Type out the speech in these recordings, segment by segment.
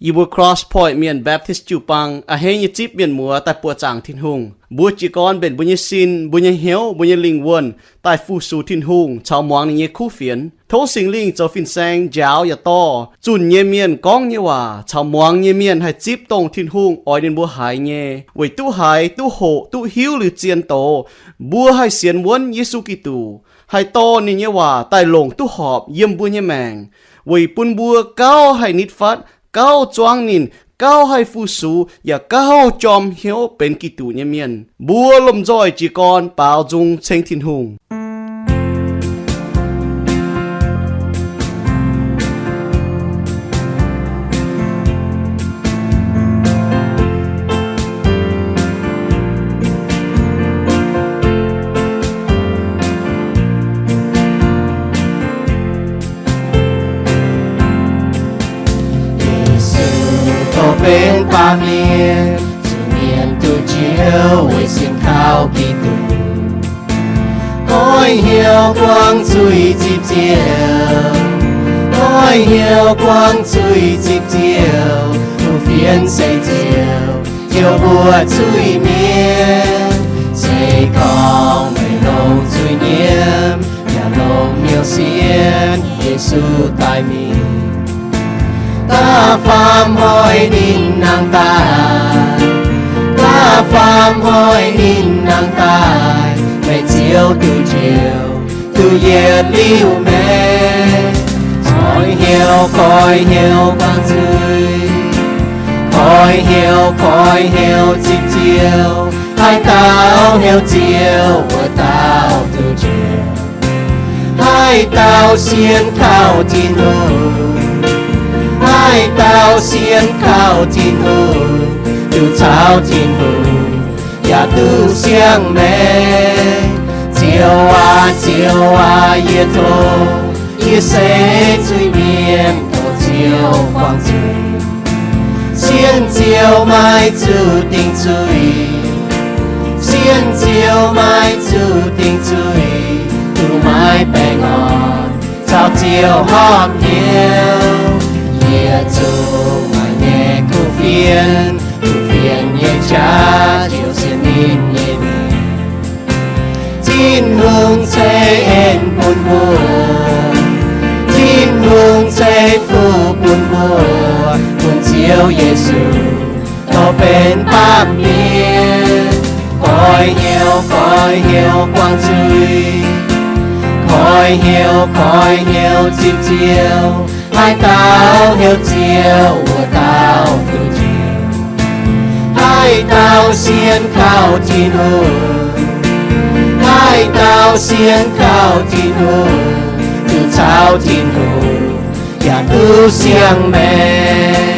yie mbuo Cross Point Mienh Baptist jiu-baang a'hneiv nyei zipv mienh muoz daaih buoqc zaangc Tin-Hungh. Mbuo jiez gorn mbenc mbuo nyei sin, mbuo nyei hnyouv, mbuo nyei lingh wuonh daaih fu-sux Tin-Hungh caux muangx ninh nyei kuv fienx. Tov Singx Lingh zoux fin-saeng njaaux yaac dorh zunh nyei mienh gorngv nyei waac caux muangx nyei mienh haih zipv dongh Tin-Hungh oix ninh mbuo haiz nyei, weic duqv haiz, duqv hoqc, duqv hiuv liuz zien doz, mbuo haih sienx wuonv Yesu Giduc, haih dorh ninh nyei waac daaih longc duqv horpc yiem mbuo nyei maengc, weic bun mbuo gauh haih nitv fatv, gauh zuangv ninh, gauh haih fu-sux, yaac gauh jorm hnyouv benx Giduc nyei mienh. Mbuo lomh nzoih jiez gorn baaux nzung ceng Tin-Hungh. Yesu, o benx baamh mienh, zuqc mienh duqv njoux weic sienx kaux Giduc. Goiv hnyouv buangv zuiz zipv ziouc, goiv hnyouv buangv zuiz zipv ziouc, kuv fienx seix ziouc, ziouc mbuo zuiz mienh. Se gorngv meih longc zuiz nyiemv, yaac longc hnyouv sienx, Yesu daaih mingh. Da'faam hnoi ninh nangh daaih, da'faam hnoi ninh nangh daaih, meih ziouc duqv njoux, duqv yietc liuz meih. Goiv hnyouv, goiv hnyouv buangv zuiz, goiv hnyouv, goiv hnyouv zipv ziouc, haaix dauh hnyouv ziouc wuov dauh duqv njoux. Haaix dauh sienx kaux Tin-Hungh, haaix dauh sienx kaux Tin-Hungh, duqv caux Tin-Hungh, yaac duqv siang-maengc. Ziouv aac, Ziouv aac, yie tov, yie se zuiz-mienh, tov Ziouv buangh zuiz. Sienx Ziouv maiv zuqc dingc zuiz, sienx Ziouv maiv zuqc dingc zuiz, duqv maiv baengh orn, caux Ziouv horpc hnyouv. Yie zuqc maaih nyei kuv fienx, kuv fienx nyei jaax ziouc sienx ninh nyei mienh. Tin-Hungh ceix en bun mbuo, Tin-Hungh ceix fuqv bun mbuo, bun Ziouv Yesu dorh benx baamh mienh. Goiv hnyouv, goiv hnyouv buangh zuiz, goiv hnyouv, goiv hnyouv zipv Ziouv, haaix dauh hnyouv Ziouv, wuov dauh duqv njoux. Haaix dauh sienx kaux Tin-Hungh, haaix dauh sienx kaux Tin-Hungh, duqv caux Tin-Hungh, yaac duqv siang-maengc.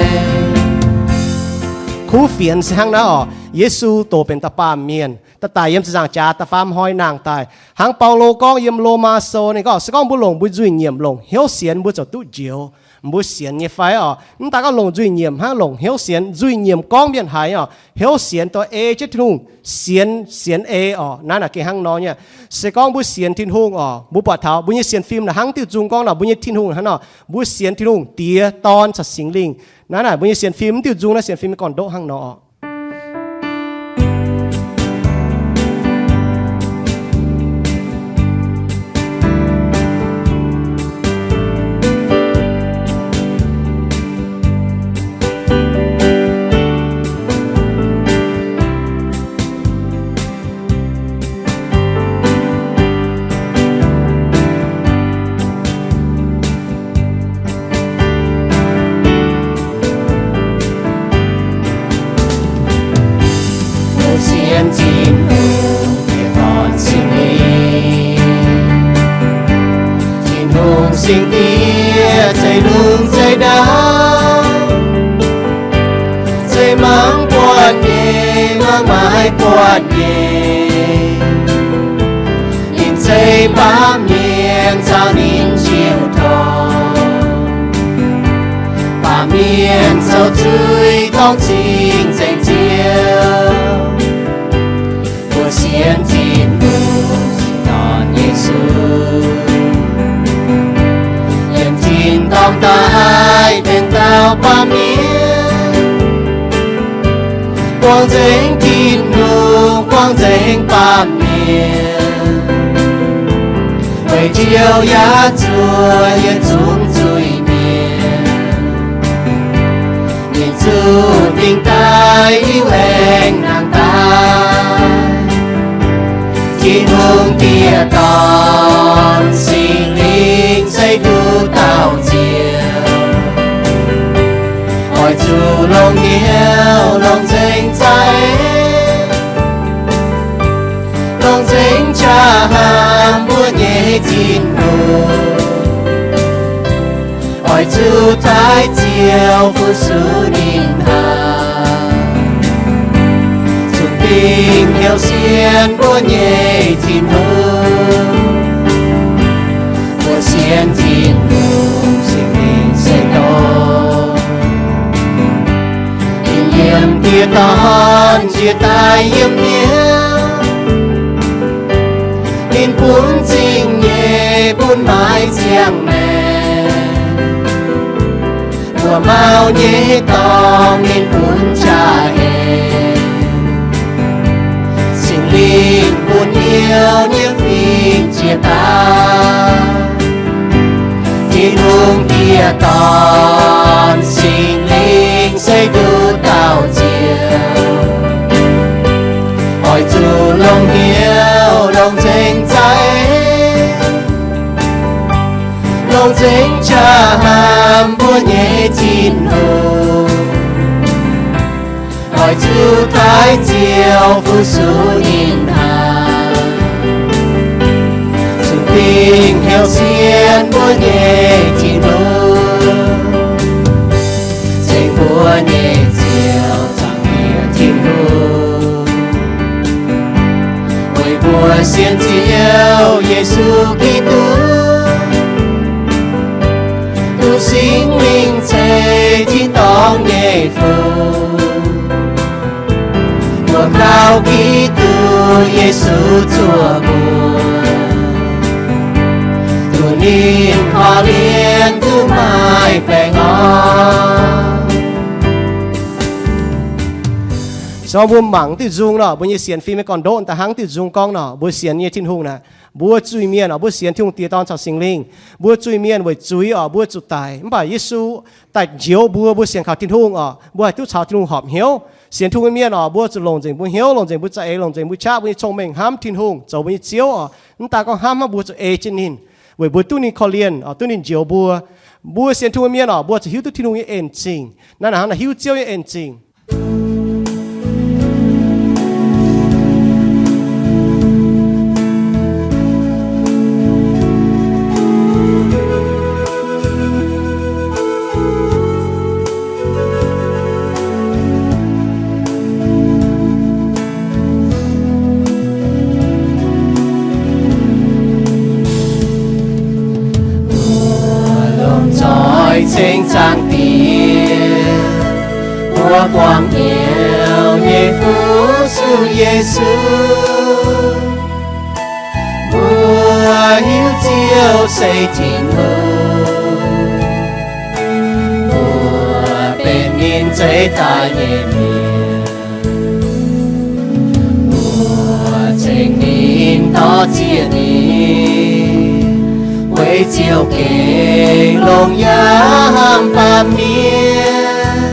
Kuv fienx se hnangv naaiv oc. Yesu doqc benx da'baamh mienh, daaih daic yiem ziepc nzaangc jaax da'faam hnoi nangh daaih. Hnangv Baulo gorngv yiem Lomaa Sou ninh gorngv, se gorngv mbuo longc mbuo nzuih nyiemc longc hnyouv sienx, mbuo ziouc duqv njoux. Mbuo sienx nyei fai oc? Mv daaih gorngv longc nzuih nyiemc hnangv, longc hnyouv sienx. Nzuih nyiemc gorngv mienh haiz oc. Hnyouv sienx, dongh ei jienv Tin-Hungh, sienx, sienx ei oc. Naaiv naaic gengh hnangv nor nyei. Se gorngv mbuo sienx Tin-Hungh oc, mbuo buatc taux mbuo nyei sienx fim naaic hnangv diuh nzung gorngv nor, mbuo nyei Tin-Hungh hnangv nor, mbuo sienx Tin-Hungh Diex, Dorn caux Singx Lingh. Naaiv naaic mbuo nyei sienx fim, mv diuh nzung naaiv sienx fim gorn-ndoqv hnangv nor oc. Mbuo sienx Tin-Hungh Diex, Dorn, Singx Lingh. Tin-Hungh Singx Diex zeiz lungh zeiz ndau, zeiz mangc buatc nyei, mangc maaiz buatc nyei. Ninh zeiz baamh mienh caux ninh njiu torngx, baamh mienh zoux zuiz torngv cing-nzengc Ziouv. Mbuo sienx Tin-Hungh Singx Dorn Yesu, yiem tin-dorngh daaih benx dauh baamh mienh. Buangh nzengc Tin-Hungh, buangh nzengc baamh mienh, weic Ziouv yaac zuov yietc zungv zuiz-mienh. Ninh zuqc dingh daaih, liuz aengx nangh daaih. Tin-Hungh Diex, Dorn, Singx Lingh se nduqc dauh Ziouv. Oix zuqc longc hnyouv longc nzengc za'eix, longc nzengc qaqv hnamv mbuo nyei Tin-Hungh. Oix zuqc taaih Ziouv fu-sux ninh hnangv. Zungv dingh hnyouv sienx mbuo nyei Tin-Hungh. Mbuo sienx Tin-Hungh, Singx Lingh se dorn. Ninh yiem Diex Dorn njiec daaih yiem hnyouv. Ninh bun zingh nyeic, bun maaiz ziangh maengc. Mbuo mauv nyei dorngx ninh bun jaa-en. Singx Lingh bun hnyouv nyei fingx jiex daaih. Tin-Hungh Diex, Dorn, Singx Lingh se nduqc dauh Ziouv. Oix zuqc longc hnyouv longc nzengc za'eix, longc nzengc qaqv hnamv mbuo nyei Tin-Hungh. Oix zuqc taaih Ziouv fu-sux ninh hnangv. Zungv dingh hnyouv sienx mbuo nyei Tin-Hungh. Ceng mbuo nyei Ziouv, Zaangc Diex Tin-Hungh. Weic mbuo sienx Ziouv Yesu Giduc, duqv Singx Lingh ceix tin-dorngh nyei fungx. Mbuo kaux Giduc Yesu zuoqc mbuox, duqv ninh korv-lienh duqv maaih baengh orn. Se gorngv mbuo mangc diuh nzung nor, mbuo nyei sienx fim nyei gorn-ndoqv da'hnangv diuh nzung gorngv nor, mbuo sienx nyei Tin-Hungh naaic, mbuo zuiz-mienh oc, mbuo sienx Tin-Hungh Diex, Dorn caux Singx Lingh. Mbuo zuiz-mienh weic zuiz oc, mbuo zuqc daic. Mv baac Yesu daaih njoux mbuo, mbuo sienx kaux Tin-Hungh oc, mbuo haih duqv caux Tin-Hungh horpc hnyouv. Sienx Tin-Hungh nyei mienh oc, mbuo zuqc longc nzengc mbuo hnyouv, longc nzengc mbuo za'eix, longc nzengc mbuo qaqv, mbuo nyei cong-mengh hnamv Tin-Hungh, zoux mbuo nyei Ziouv oc. Mv daaih gorngv hnamv, hnamv mbuo zuqc ei jienv ninh, weic mbuo duqv ninh korv-lienh oc, duqv ninh njoux mbuo. Mbuo sienx Tin-Hungh nyei mienh oc, mbuo zuqc hiuv duqv Tin-Hungh nyei en zingh. Naaiv, naaiv hnangv naaic hiuv Ziouv nyei en zingh. Mbuo lomh nzoih ceng Zaangc Diex, mbuo buangh hnyouv nyei fu-sux Yesu. Mbuo hiuv Ziouv se Tin-Hungh, mbuo benx ninh zeix daaih nyei mienh. Mbuo ceng ninh, dor-ziec ninh, weic Ziouv gengh longx yaac hnamv baamh mienh.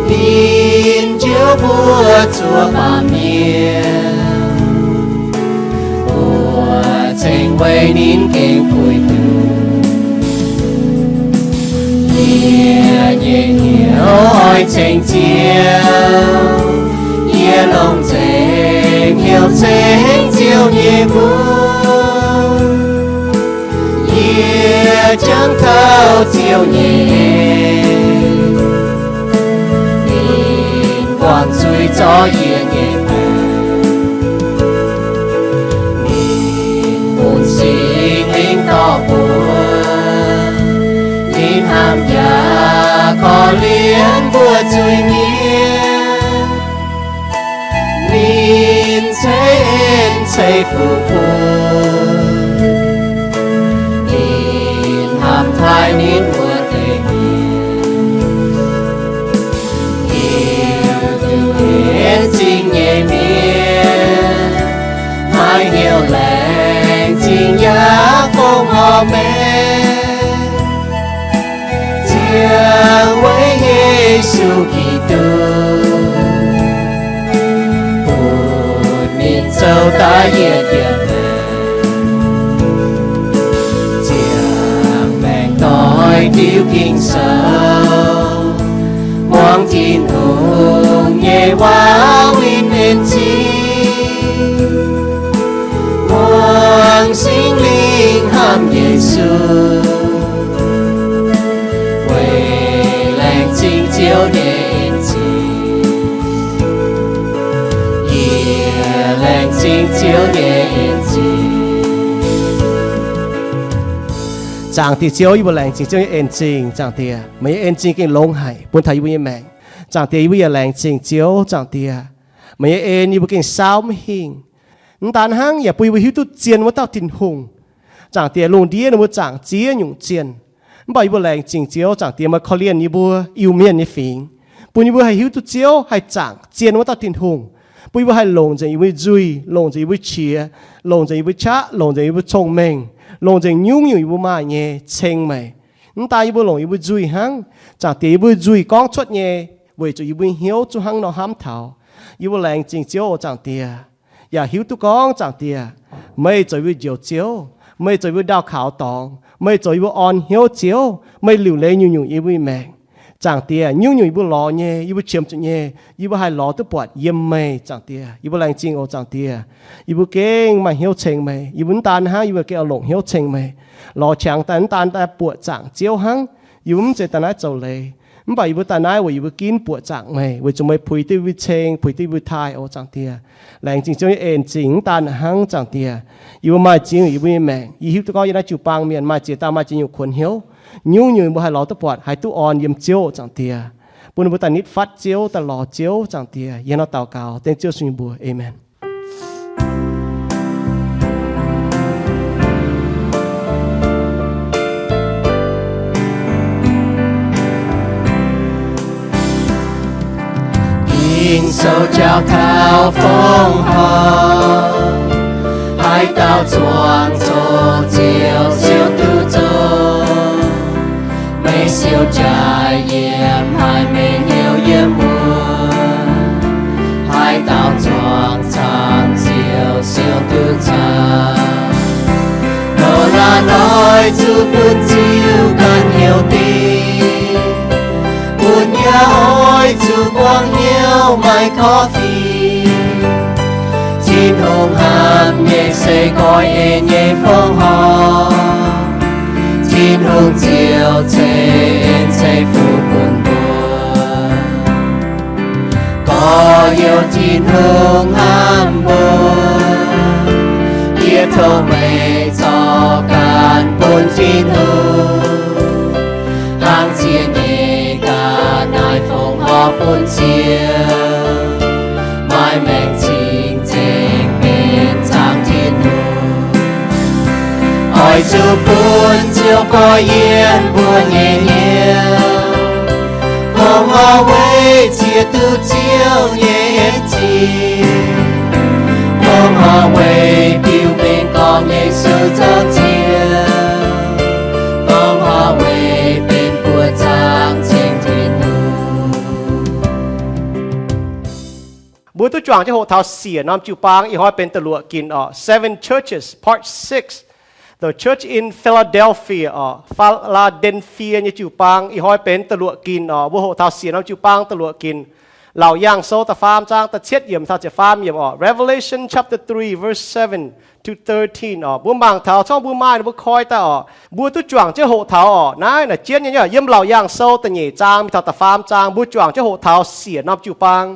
Ninh njoux mbuo zuov baamh mienh, mbuo ceng weic ninh gengh puix nduqc. Yie nyei hnyouv oix ceng Ziouv, yie longc nzengc hnyouv ceng Ziouv nyei mbuox. Yie jangx taux Ziouv nyei en, ninh buangh zuiz zorqv yie nyei baengc. Ninh bun Singx Lingh dorh mbuo, ninh hnamv yaac korv-lienh mbuo zuiz-mienh. Ninh ceix en ceix fuqv bun ninh hnamv taaih ninh wuov deix mienh. Ninh Laengz zingh nyei mienh, maaih hnyouv laengz zingh yaac fongc horc meih, ziangh weic Yesu Giduc, bun ninh zoux daaih yietc yietc maengc, ziangh maengc doix diuc Ging-Sou, muangx Tin-Hungh nyei waac winh en zingh, muangx Singx Lingh hnamv Yesu, weic laengz zingh Ziouv nyei en zingh. Yie laengz zingh Ziouv nyei en zingh. Zaangc Diex Ziouv, yie mbuo laengz zingh Ziouv nyei en zingh. Zaangc Diex, meih nyei en zingh gengh longx haic bun taux yie mbuo nyei maengc. Zaangc Diex, yie mbuo yaac laengz zingh Ziouv. Zaangc Diex, meih nyei en yie mbuo gengh saauv maiv hingh. Mv daan hnangv, yaac bun yie mbuo hiuv duqv zien wuov dauh Tin-Hungh. Zaangc Diex, lungh ndiev ninh mbuo zaangc ziex nyungc zienh, mv baac yie mbuo laengz zingh Ziouv. Zaangc Diex, meih korv-lienh yie mbuo Iu-Mienh nyei fingx, bun yie mbuo haih hiuv duqv Ziouv haih zaangc zien wuov dauh Tin-Hungh, bun yie mbuo haih longc nzengc yie mbuo nyei nzuih, longc nzengc yie mbuo qiex, longc nzengc yie mbuo qaqv, longc nzengc yie mbuo cong-mengh, longc nzengc nyungc-nyungc yie mbuo maaih nyei ceng meih. Mv daan yie mbuo longc yie mbuo nzuih hnangv. Zaangc Diex, yie mbuo nzuih gorngv cuotv nyei, weic zuqc yie mbuo hnyouv zungv hnangv nor hnamv taux. Yie mbuo laengz zingh Ziouv oc, Zaangc Diex, yaac hiuv duqv gorngv, Zaangc Diex, meih zoux yie mbuo Njoux Ziouv, meih zoux yie mbuo ndaauh kaux dorngx, meih zoux yie mbuo orn hnyouv Ziouv, meih liuc leiz nyungc-nyungc yie mbuo nyei maengc. Zaangc Diex, nyungc-nyungc yie mbuo lorz nyei, yie mbuo qiemx zuqc nyei, yie mbuo haih lorz duqv buatc yiem meih, Zaangc Diex. Yie mbuo laengz zingh oc, Zaangc Diex. Yie mbuo gengh maaih hnyouv ceng meih. Yie mbuo mv daan hnangv, yie mbuo gengh oix longc hnyouv ceng meih, lorz qangx daaih mv daan daaih buoqc zaangc Ziouv hnangv. Yie mbuo mv zeiz daaih naaiv zoux leiz, mv baac yie mbuo daaih naaiv weic yie mbuo ginv buoqc zaangc meih, weic zuqc meih puix duqv yie mbuo ceng, puix duqv yie mbuo taaih oc, Zaangc Diex. Laengz zingh Ziouv nyei en zingh. Mv daan hnangv, Zaangc Diex, yie mbuo maaih ziex nyungc yie mbuo nyei maengc, yie hiuv duqv gorngv yie naaiv jiu-baang mienh maaih ziex dauh maaih ziex nyungc kuonx hnyouv. Nyungc-nyungc yie mbuo haih lorz duqv buatc, haih duqv orn yiem Ziouv, Zaangc Diex, bun ninh mbuo daaih nitv fatv Ziouv, daaih lorz Ziouv, Zaangc Diex. Yie hnangv naaiv daux gaux dengv Ziouv Yesu nyei mbuox, aamen. Ging-Sou jauv taux fongc horc, haaix dauh zuangx zoqc Ziouv, Ziouv duqv zoqc. Meih siou jaaix yiem, haiz meih hnyouv yiem wuov, haaix dauh zuangx camv Ziouv, Ziouv duqv camv. Nor naaiv oix zuqc bun Ziouv ganh hnyouv dingc, bun yie oix zuqc buangh hnyouv maaih korv-fiqv. Tin-Hungh hnamv nyei se goiv en nyei fongc horc. Tin-Hungh Ziouv ceix en ceix fuqv bun mbuo. Gorx-youz, Tin-Hungh hnamv mbuo. Yie tov meih zorqv ganh bun Tin-Hungh, hnangv ziex nyeic ganh naaiv fongc horc bun Ziouv, maaih maengc cing-nzengc benx zaangc Tin-Hungh. Oix zuqc bun Ziouv goiv yiem mbuo nyei hnyouv. Fongc horc weic ziex duqv Ziouv nyei en zingh. Fongc horc weic biux mengh gorngv Yesu zoux Ziouv. Fongc horc weic benx buoqc zaangc ceng Tin-Hungh. Mbuo duqv juangc jienv hoqc taux siec norm jiu-baang, ih hnoi benx da'luoqc ginc orqc. Seven Churches, Part six, The Church in Philadelphia orqc. Fi^laa^den^fie nyei jiu-baang, ih hnoi benx da'luoqc ginc orqc. Mbuo hoqc taux siec norm jiu-baang da'luoqc ginc. Laauc Yaangh Sou da'faam zaang da'cietv yiemc taux ziepc faam yiemc orqc. Revelation chapter three, verse seven to thirteen orqc. Mbuo mangc taux, corc mbuo maaih ninh mbuo koi daaih orqc. Mbuo duqv juangc jienv hoqc taux orqc. Naaiv naaic jienv nyei, yiem Laauc Yaangh Sou da'nyeic zaang mingh taux da'faam zaang, mbuo juangc jienv hoqc taux siec norm jiu-baang.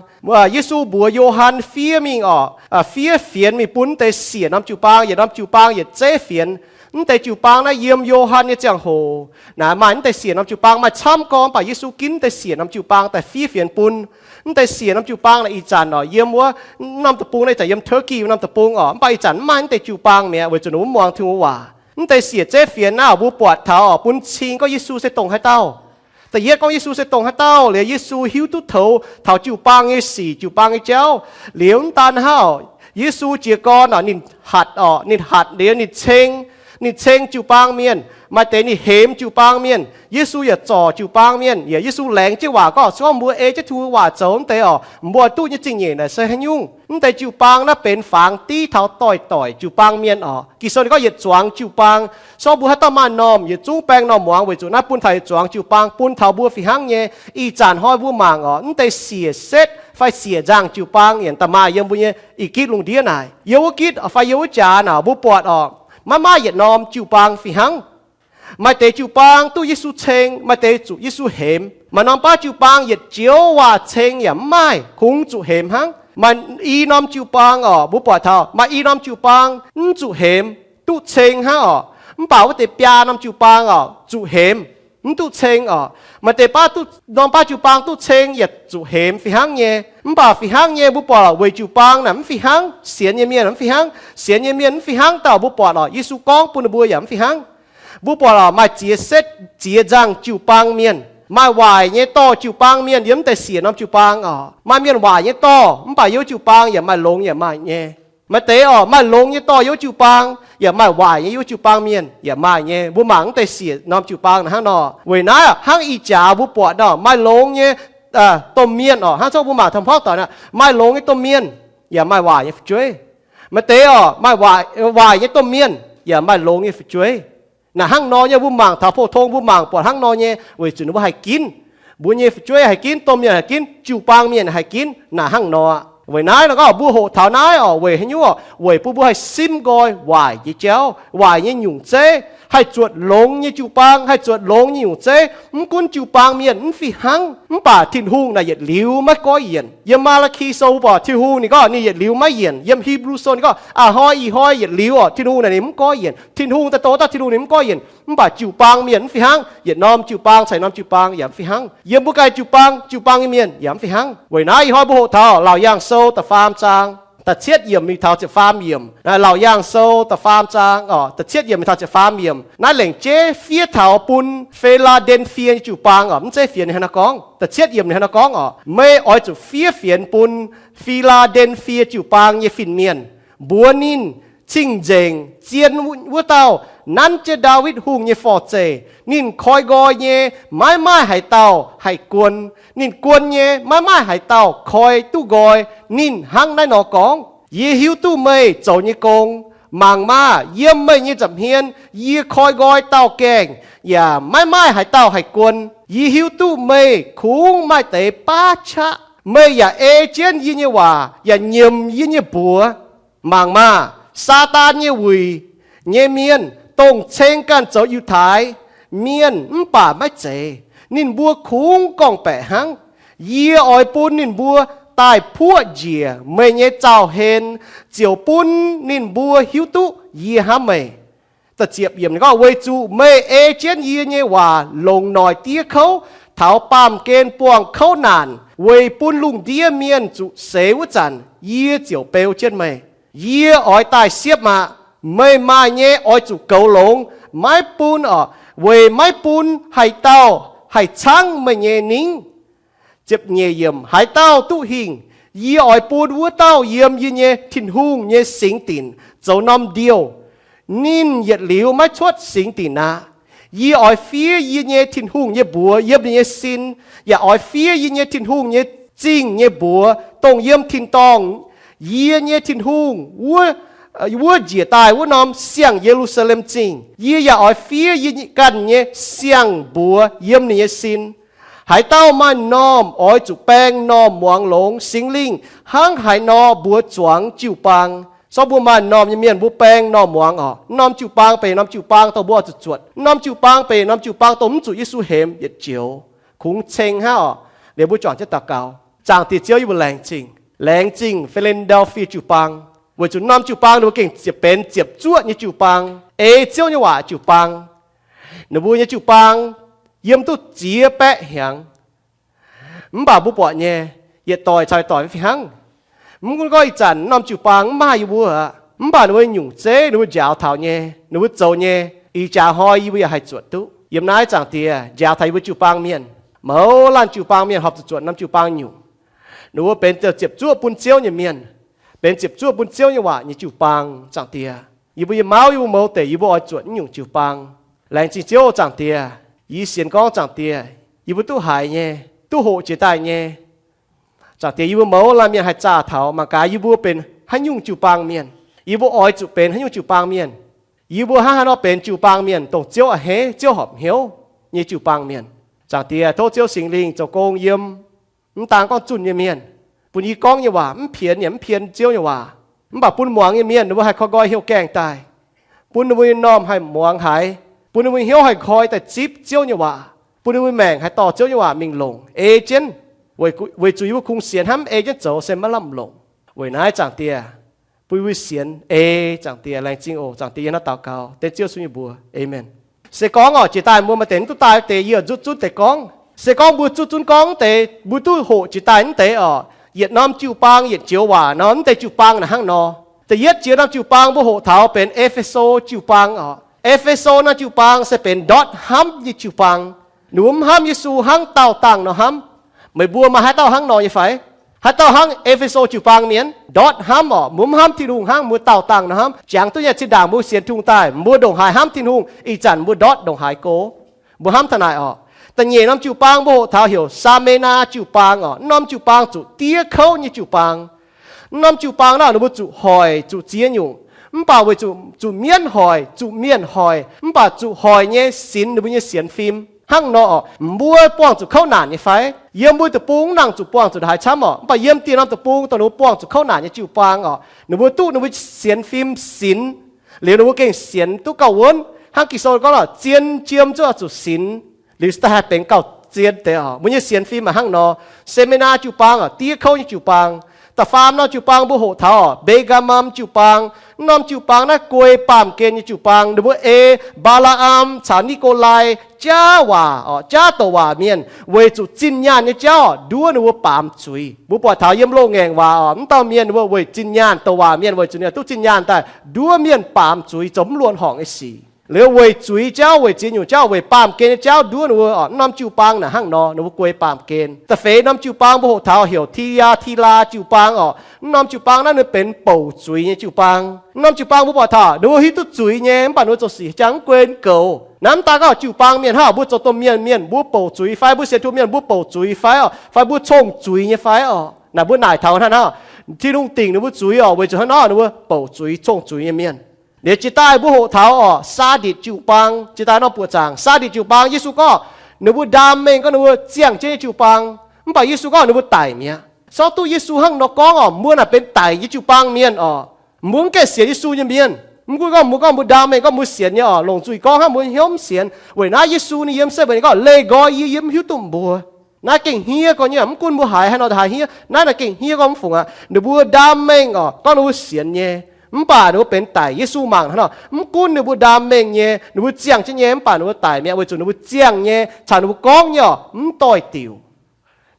Yesu mbuox Yo^han fiev mingh orqc, fiev fienx mingh bun deix siec norm jiu-baang, yietc norm jiu-baang yietc zeiv fienx. Mv deix jiu-baang naaiv yiem Yo^han nyei ziangh hoc naaic maaih mv deix siec norm jiu-baang maaih camv gorngv, mv baac Yesu ginv mv deix siec norm jiu-baang daaih fiev fienx bun. Mv deix siec norm jiu-baang naaic ih zanc orqc, yiem wuov norm deic-bung naaiv, ih zanc yiem Turkey norm deic-bung orqc, mv baac ih zanc mv maaih mv deix jiu-baang mi'aqv, weic zuqc ninh mbuo mv muangx Tin-Hungh waac. Mv deix siec zeiv fienx naaiv orqc, mbuo buatc taux orqc, bun cing gorngv Yesu se dongh haaix dauh. Da'yietv gorngv Yesu se dongh haaix dauh. Liuz Yesu hiuv duqv toux taux jiu-baang nyei sic, jiu-baang nyei jauv. Liuz mv daan hnangv, Yesu jiez gorn oc, ninh hatc oc, ninh hatc liuz ninh ceng, ninh ceng jiu-baang mienh. Maaih deix ninh hemx jiu-baang mienh. Yesu yaac zorc jiu-baang mienh. Yaac Yesu laengz jienv waac gorngv, se gorngv mbuo ei jienv Tin-Hungh nyei waac zoux wuov deix oc, mbuo duqv nyei zingh nyeic naaic se haaix nyungc. Wuov deix jiu-baang naaiv benx fangx div taux doix-doic jiu-baang mienh oc. Ging-Sou ninh gorngv yietc zuangx jiu-baang, se gorngv mbuo haaix dauh maaih m'normh, yietc zungv baeng m'normh muangx, weic zuqc naaiv bun taux yietc zuangx jiu-baang bun taux mbuo fih hnangv nyei. Ih zanc hnoi mbuo mangc oc, wuov deix siec setv fai siec nzangh jiu-baang yaac da'maaih yiem mbuo nyei i gitv lungh ndiev naaic. Yiem wuov gitv fai yiem wuov jaax naaic mbuo buatc oc, maiv maaih yietc norm jiu-baang fih hnangv. Maaih deix jiu-baang duqv Yesu ceng, maaih deix zuqc Yesu hemx. Maaih norm baav jiu-baang yietc joux waac ceng yaac mv maaih, kungx zuqc hemx hnangv. Maaih i norm jiu-baang oc, mbuo buatc taux maaih i norm jiu-baang mv zuqc hemx, duqv ceng hnangv oc. Mv baac wuov deix biaa norm jiu-baang oc, zuqc hemx, mv duqv ceng oc. Maaih deix baav duqv, norm baav jiu-baang duqv ceng yaac zuqc hemx fih hnangv nyei. Mv baac fih hnangv nyei mbuo buatc weic jiu-baang naaic mv fih hnangv. Sienx nyei mienh mv fih hnangv. Sienx nyei mienh mv fih hnangv dauh mbuo buatc oc, Yesu gorngv bun ninh mbuo yaac mv fih hnangv. Mbuo buatc oc, maaih ziex setv ziex nzangh jiu-baang mienh. Maaih waaic nyei dorh jiu-baang mienh yiem wuov deix siec norm jiu-baang oc. Maaih mienh waaic nyei dorh, mv baac yiem wuov jiu-baang yaac maaih longx yaac maaih nyei. Maaih deix oc, maaih longx nyei dorh yiem wuov jiu-baang, yaac maaih waaic nyei yiem wuov jiu-baang mienh yaac maaih nyei. Mbuo mangc wuov deix siec norm jiu-baang naaic hnangv nor. Weic naaiv hnangv ih jaax mbuo buatc nor, maaih longx nyei domh mienh oc, hnangv zorqv mbuo mangc taux hmuangv doic naaic, maaih longx nyei domh mienh yaac maaih waaic nyei fu'jueiv. Maaih deix oc, maaih waaic nyei domh mienh yaac maaih longx nyei fu'jueiv. Naaic hnangv nor nyei, mbuo mangc taux pou-tong mbuo mangc buatc hnangv nor nyei, weic zuqc ninh mbuo haih ginv. Mbuo nyei fu'jueiv haih ginv, domh mienh haih ginv, jiu-baang mienh haih ginv, naaic hnangv nor. Weic naaiv nor gorngv mbuo hoqc taux naaiv oc, weic haaix nyungc oc? Weic bun mbuo haih simv nqoi waaic nyei jauv, waaic nyei nyungc zeiv, haih zuotc longx nyei jiu-baang, haih zuotc longx nyei nyungc zeiv. Mv gunv jiu-baang mienh mv fih hnangv, mv baac Tin-Hungh naaic yietc liuz maiv goiv yienc. Yiem Maa^laa^ki Sou mbuo buatc Tin-Hungh ninh gorngv ninh yietc liuz maiv yienc. Yiem Hipv^lu Sou ninh gorngv, a'hnoi ih hnoi yietc liuz oc, Tin-Hungh naaic ninh mv goiv yienc. Tin-Hungh daaih, dongh dauh Tin-Hungh ninh mv goiv yienc. Mv baac jiu-baang mienh mv fih hnangv. Yietc norm jiu-baang caux norm jiu-baang yaac mv fih hnangv. Yiem mbuo ganh jiu-baang, jiu-baang nyei mienh yaac mv fih hnangv. Weic naaiv ih hnoi mbuo hoqc taux Laauc Yaangh Sou da'faam zaang da'cietv yiemc mingh taux ziepc faam yiemc. Laauc Yaangh Sou da'faam zaang oc, da'cietv yiemc mingh taux ziepc faam yiemc. Naaiv lengc jeiv fiev taux bun Fi^laa^nden^fie nyei jiu-baang oc. Mv zeiz fienx ninh hnangv naaiv gorngv, da'cietv yiemc ninh hnangv naaiv gorngv oc, meih oix zuqc fiev fienx bun Fi^laa^nden^fie jiu-baang nyei fin-mienh, mbuox ninh, cing-nzengc zien wuov dauh nanv jienv Ndaawitv Hungh nyei forv-zeih. Ninh koi nqoi nyei, maiv maaih haaix dauh haih guon. Ninh guon nyei, maiv maaih haaix dauh koi duqv nqoi ninh hnangv naaiv nor gorngv. Yie hiuv duqv meih zoux nyei gong. Mangc maah! Yiem meih nyei nza'hmien yie koi nqoi dauh gaengh, yaac maiv maaih haaix dauh haih guon. Yie hiuv duqv meih kungx maaih deix baav qaqv. Meih yaac ei jienv yie nyei waac yaac nyiemc yie nyei mbuox. Mangc maah! Saadaan nyei wuic nyei mienh, dongh ceng ganh zoux Yiutai Mienh mv baac maiv zeiz, ninh mbuo kungx gorngv-baeqc hnangv. Yie oix bun ninh mbuo daaih puoqv njiec meih nyei zaux-hlen, ziouc bun ninh mbuo hiuv duqv yie hnamv meih. Weic zuqc meih ei jienv yie nyei waac longc noic diev kouv taux baamh gen buangh kouv naanc, weic bun lungh ndiev mienh zuqc seix wuov zanc, yie ziouc beu jienv meih. Yie oix daaih siepv aqv. Meih maaih nyei oix zuqc goux longx, maiv bun oc, weic maiv bun haaix dauh haih caangv meih nyei ningv. Haaix dauh duqv hingh, yie oix bun wuov dauh yiem yie nyei Tin-Hungh nyei singx dinc zoux norm ndiouh. Ninh yietc liuz maiv cuotv singx dinc aqv. Yie oix fiev yie nyei Tin-Hungh nyei mbuox yiem ninh nyei sin, yaac oix fiev yie nyei Tin-Hungh nyei zingh nyei mbuox, dongh yiem tin-dorngh yie nyei Tin-Hungh wuov njiec daaih wuov norm siang Ye^lu^saa^lem Zingh. Yie yaac oix fiev yie ganh nyei siang-mbuox yiem ninh nyei sin. Haaix dauh maaih m'normh oix zuqc baeng m'normh muangx longx Singx Lingh hnangv haaix nor mbuox zuangx jiu-baang. Sorng mbuo maaih m'normh nyei mienh mbuo baeng m'normh muangx oc. M'normh jiu-baang benx norm jiu-baang dongh mbuo oix zuqc zuotc. M'normh jiu-baang benx norm jiu-baang dongh mv zuqc Yesu hemx yietc joux. Kungx ceng hnangv oc. Liuz mbuo juangc jienv daux gaux. Zaangc Diex Ziouv, yie mbuo laengz zingh, laengz zingh Fi^len^daa^fie jiu-baang, weic zuqc norm jiu-baang ninh mbuo gengh ziepc benx ziepc zuoqv nyei jiu-baang, ei Ziouv nyei waac jiu-baang. Ninh mbuo nyei jiu-baang yiem duqv ziex baeqv hnyangx. Mv baac mbuo buatc nyei, yietc doic caux yietc doic mv fih hnangv. Mv gunv gorngv ih zanc norm jiu-baang mv maaih yie mbuo aqv, mv baac ninh mbuo nyungc zeiv ninh mbuo njaaux taux nyei, ninh mbuo zoux nyei, ih jaax hnoi yie mbuo yaac haih zuotc duqv. Yiem naaiv Zaangc Diex njaaux taux yie mbuo jiu-baang mienh. Mouz laanh jiu-baang mienh horpc zuqc zuotc norm jiu-baang nyungc. Ninh mbuo benx ziepc zuoqv bun Ziouv nyei mienh, benx ziepc zuoqv bun Ziouv nyei waac nyei jiu-baang, Zaangc Diex. Yie mbuo nyei mauv, yie mbuo mouz deix, yie mbuo oix zuotc naaiv nyungc jiu-baang. Laengz zingh Ziouv, Zaangc Diex. Yie sienx gorngv, Zaangc Diex, yie mbuo duqv haiz nyei, duqv hoqc jiex daaih nyei. Zaangc Diex, yie mbuo mouz laanh mienh haih zaah taux mangc gaax yie mbuo benx haaix nyungc jiu-baang mienh. Yie mbuo oix zuqc benx haaix nyungc jiu-baang mienh. Yie mbuo hnangv haaix nor benx jiu-baang mienh, dongh Ziouv a'hneiv, Ziouv horpc hnyouv nyei jiu-baang mienh. Zaangc Diex, tov Ziouv Singx Lingh zoux gong yiem mv daan gorngv zunh nyei mienh, bun yie gorngv nyei waac mv pienx yaac mv pien Ziouv nyei waac, mv baac bun muangx nyei mienh ninh mbuo haih koi nqoi hnyouv gaengh daaih, bun ninh mbuo nyei m'normh haih muangx haiz, bun ninh mbuo hnyouv haih koi daaih zipv Ziouv nyei waac, bun ninh mbuo maengc haih dorh Ziouv nyei waac mingh longc ei jienv. Weic zuqc yie mbuo kungx sienx hnamv ei jienv zoux se maiv lamh longc. Weic naaiv Zaangc Diex, bun yie mbuo sienx ei, Zaangc Diex. Laengz zingh oc, Zaangc Diex. Yie hnangv daux gaux dengv Ziouv Yesu nyei mbuox, Aamen. Se gorngv oc, jiex daaih mbuo maaih deix mv duqv daaih deix, yie zuqv zunv deix gorngv. Se gorngv mbuo zuqv zunv gorngv deix, mbuo duqv hoqc jiex daaih mv deix oc. Yietc norm jiu-baang yietc joux waac nor, mv deix jiu-baang naaic hnangv nor. Da'yietv jiex norm jiu-baang mbuo hoqc taux benx E^fe^so jiu-baang oc. E^fe^so naaiv jiu-baang se benx ndortv hnamv nyei jiu-baang. Ninh mbuo mv hnamv Yesu hnangv daauh dangh nor hnamv. Meih mbuo maaih haaix dauh hnangv nor nyei fai? Haaix dauh hnangv E^fe^so jiu-baang mienh? Ndortv hnamv oc. Mbuo mv hnamv Tin-Hungh hnangv mbuo daauh dangh nor hnamv. Jangx duqv nyei, zinh ndaangc mbuo sienx Tin-Hungh daaih, mbuo ndongc haaix hnamv Tin-Hungh, ih zanc mbuo ndortv ndongc haaix go. Mbuo hnamv taux naaic oc. Da'nyeic norm jiu-baang mbuo hoqc taux heuc Saa^me^naa jiu-baang oc. Naaiv norm jiu-baang zuqc diev kouv nyei jiu-baang. Naaiv norm jiu-baang naaic ninh mbuo zuqc hoic, zuqc ziex nyungc. Mv baac weic zuqc, zuqc mienv hoic, zuqc mienh hoic, mv baac zuqc hoic nyei sinx ninh mbuo nyei sienx fim. Hnangv nor oc, mbuo buangh zuqc kouv naanc nyei fai? Yiem mbuo deic-bung mv nangc zuqc buangh zuqc haaix camv oc. Mv baac yiem dieh norm deic-bung dongh ninh mbuo buangh zuqc kouv naanc nyei jiu-baang oc, ninh mbuo duqv ninh mbuo sienx fim sinx. Liuz ninh mbuo gengh sienx duqv gauh wuonv. Hnangv Ging-Sou gorngv oc, zien jiem zuqc zuqc sinx. Liuz da'haih benx gauh zien deix oc. Mbuo nyei sienx fim maaih hnangv nor. Saa^me^naa jiu-baang oc, diev kouv nyei jiu-baang. Da'faam norm jiu-baang mbuo hoqc taux oc, Mbe^gaa^mam jiu-baang. Naaiv norm jiu-baang naaiv guei baamh gen nyei jiu-baang. Ninh mbuo ei Mbaa^laa^am caux Ni^ko^lai jaav waac oc, jaav douc waac mienh, weic zuqc zinh nyaanh nyei jauv oc, nduov ninh mbuo baamz zuiz. Mbuo buatc taux yiem loz-ngaengc waac oc, mv dauh mienh ninh mbuo weic zinh nyaanh, douc waac mienh weic zuqc ninh duqv zinh nyaanh daaih nduov mienh baamz zuiz zoux mv luonx horngc nyei sic. Liuz weic zuiz jauv, weic ziex nyungc jauv, weic baamh gen nyei jauv nduov ninh mbuo oc. Naaiv norm jiu-baang naaic hnangv nor, ninh mbuo guei baamh gen. Da'feix norm jiu-baang mbuo hoqc taux heuc Ti^yaa^ti^laa jiu-baang oc. Naaiv norm jiu-baang naaiv ninh benx bouc zuiz nyei jiu-baang. Naaiv norm jiu-baang mbuo buatc taux ninh mbuo hiuv duqv zuiz nyei, mv baac ninh mbuo zoux sic jangx mv guei mv goux. Naaiv mv daan gorngv jiu-baang mienh hnangv mbuo zoux domh mienh, mienh mbuo bouc zuiz fai, mbuo sienx Tin-Hungh mienh mbuo bouc zuiz fai oc, fai mbuo cong-zuiz nyei fai oc. Naaic mbuo naaic taux hnangv, Tin-Hungh dingc ninh mbuo zuiz oc, weic zuqc hnangv nor ninh mbuo bouc zuiz, cong-zuiz nyei mienh. Liuz jiex daaih mbuo hoqc taux oc, Saaditc jiu-baang. Jiex daaih norm buoqc zaangc, Saaditc jiu-baang, Yesu gorngv ninh mbuo ndaam mengh gorngv ninh mbuo ziangh jienv nyei jiu-baang. Mv baac Yesu gorngv ninh mbuo daic mi'aqv. Sortv duqv Yesu hnangv nor gorngv oc, mbuo naaic benx daic nyei jiu-baang mienh oc. Mbuo mv gaengh sienx Yesu nyei mienh. Mv gunv gorngv mbuo gorngv mbuo ndaam mengh gorngv mbuo sienx nyei oc, longc nzuih gorngv hnangv mbuo hnyouv mv sienx. Weic naaiv Yesu ninh yiem se weic ninh gorngv, leih nqoi yie, yie mv hiuv duqv mbuo. Naaiv gengh hniev gorx nyei, mv gunv mbuo haaix haaix nor haaix hniev, naaiv naaic gengh hniev gorx mv fungc aqv. Ninh mbuo ndaam mengh oc, gorngv ninh mbuo sienx nyei, mv baac ninh mbuo benx daic. Yesu mangc hnangv nor, mv gunv ninh mbuo ndaam mengh nyei, ninh mbuo ziangh jienv nyei, mv baac ninh mbuo daic mi'aqv, weic zuqc ninh mbuo ziangh nyei caux ninh mbuo gorngv nyei oc, mv doix-diuc.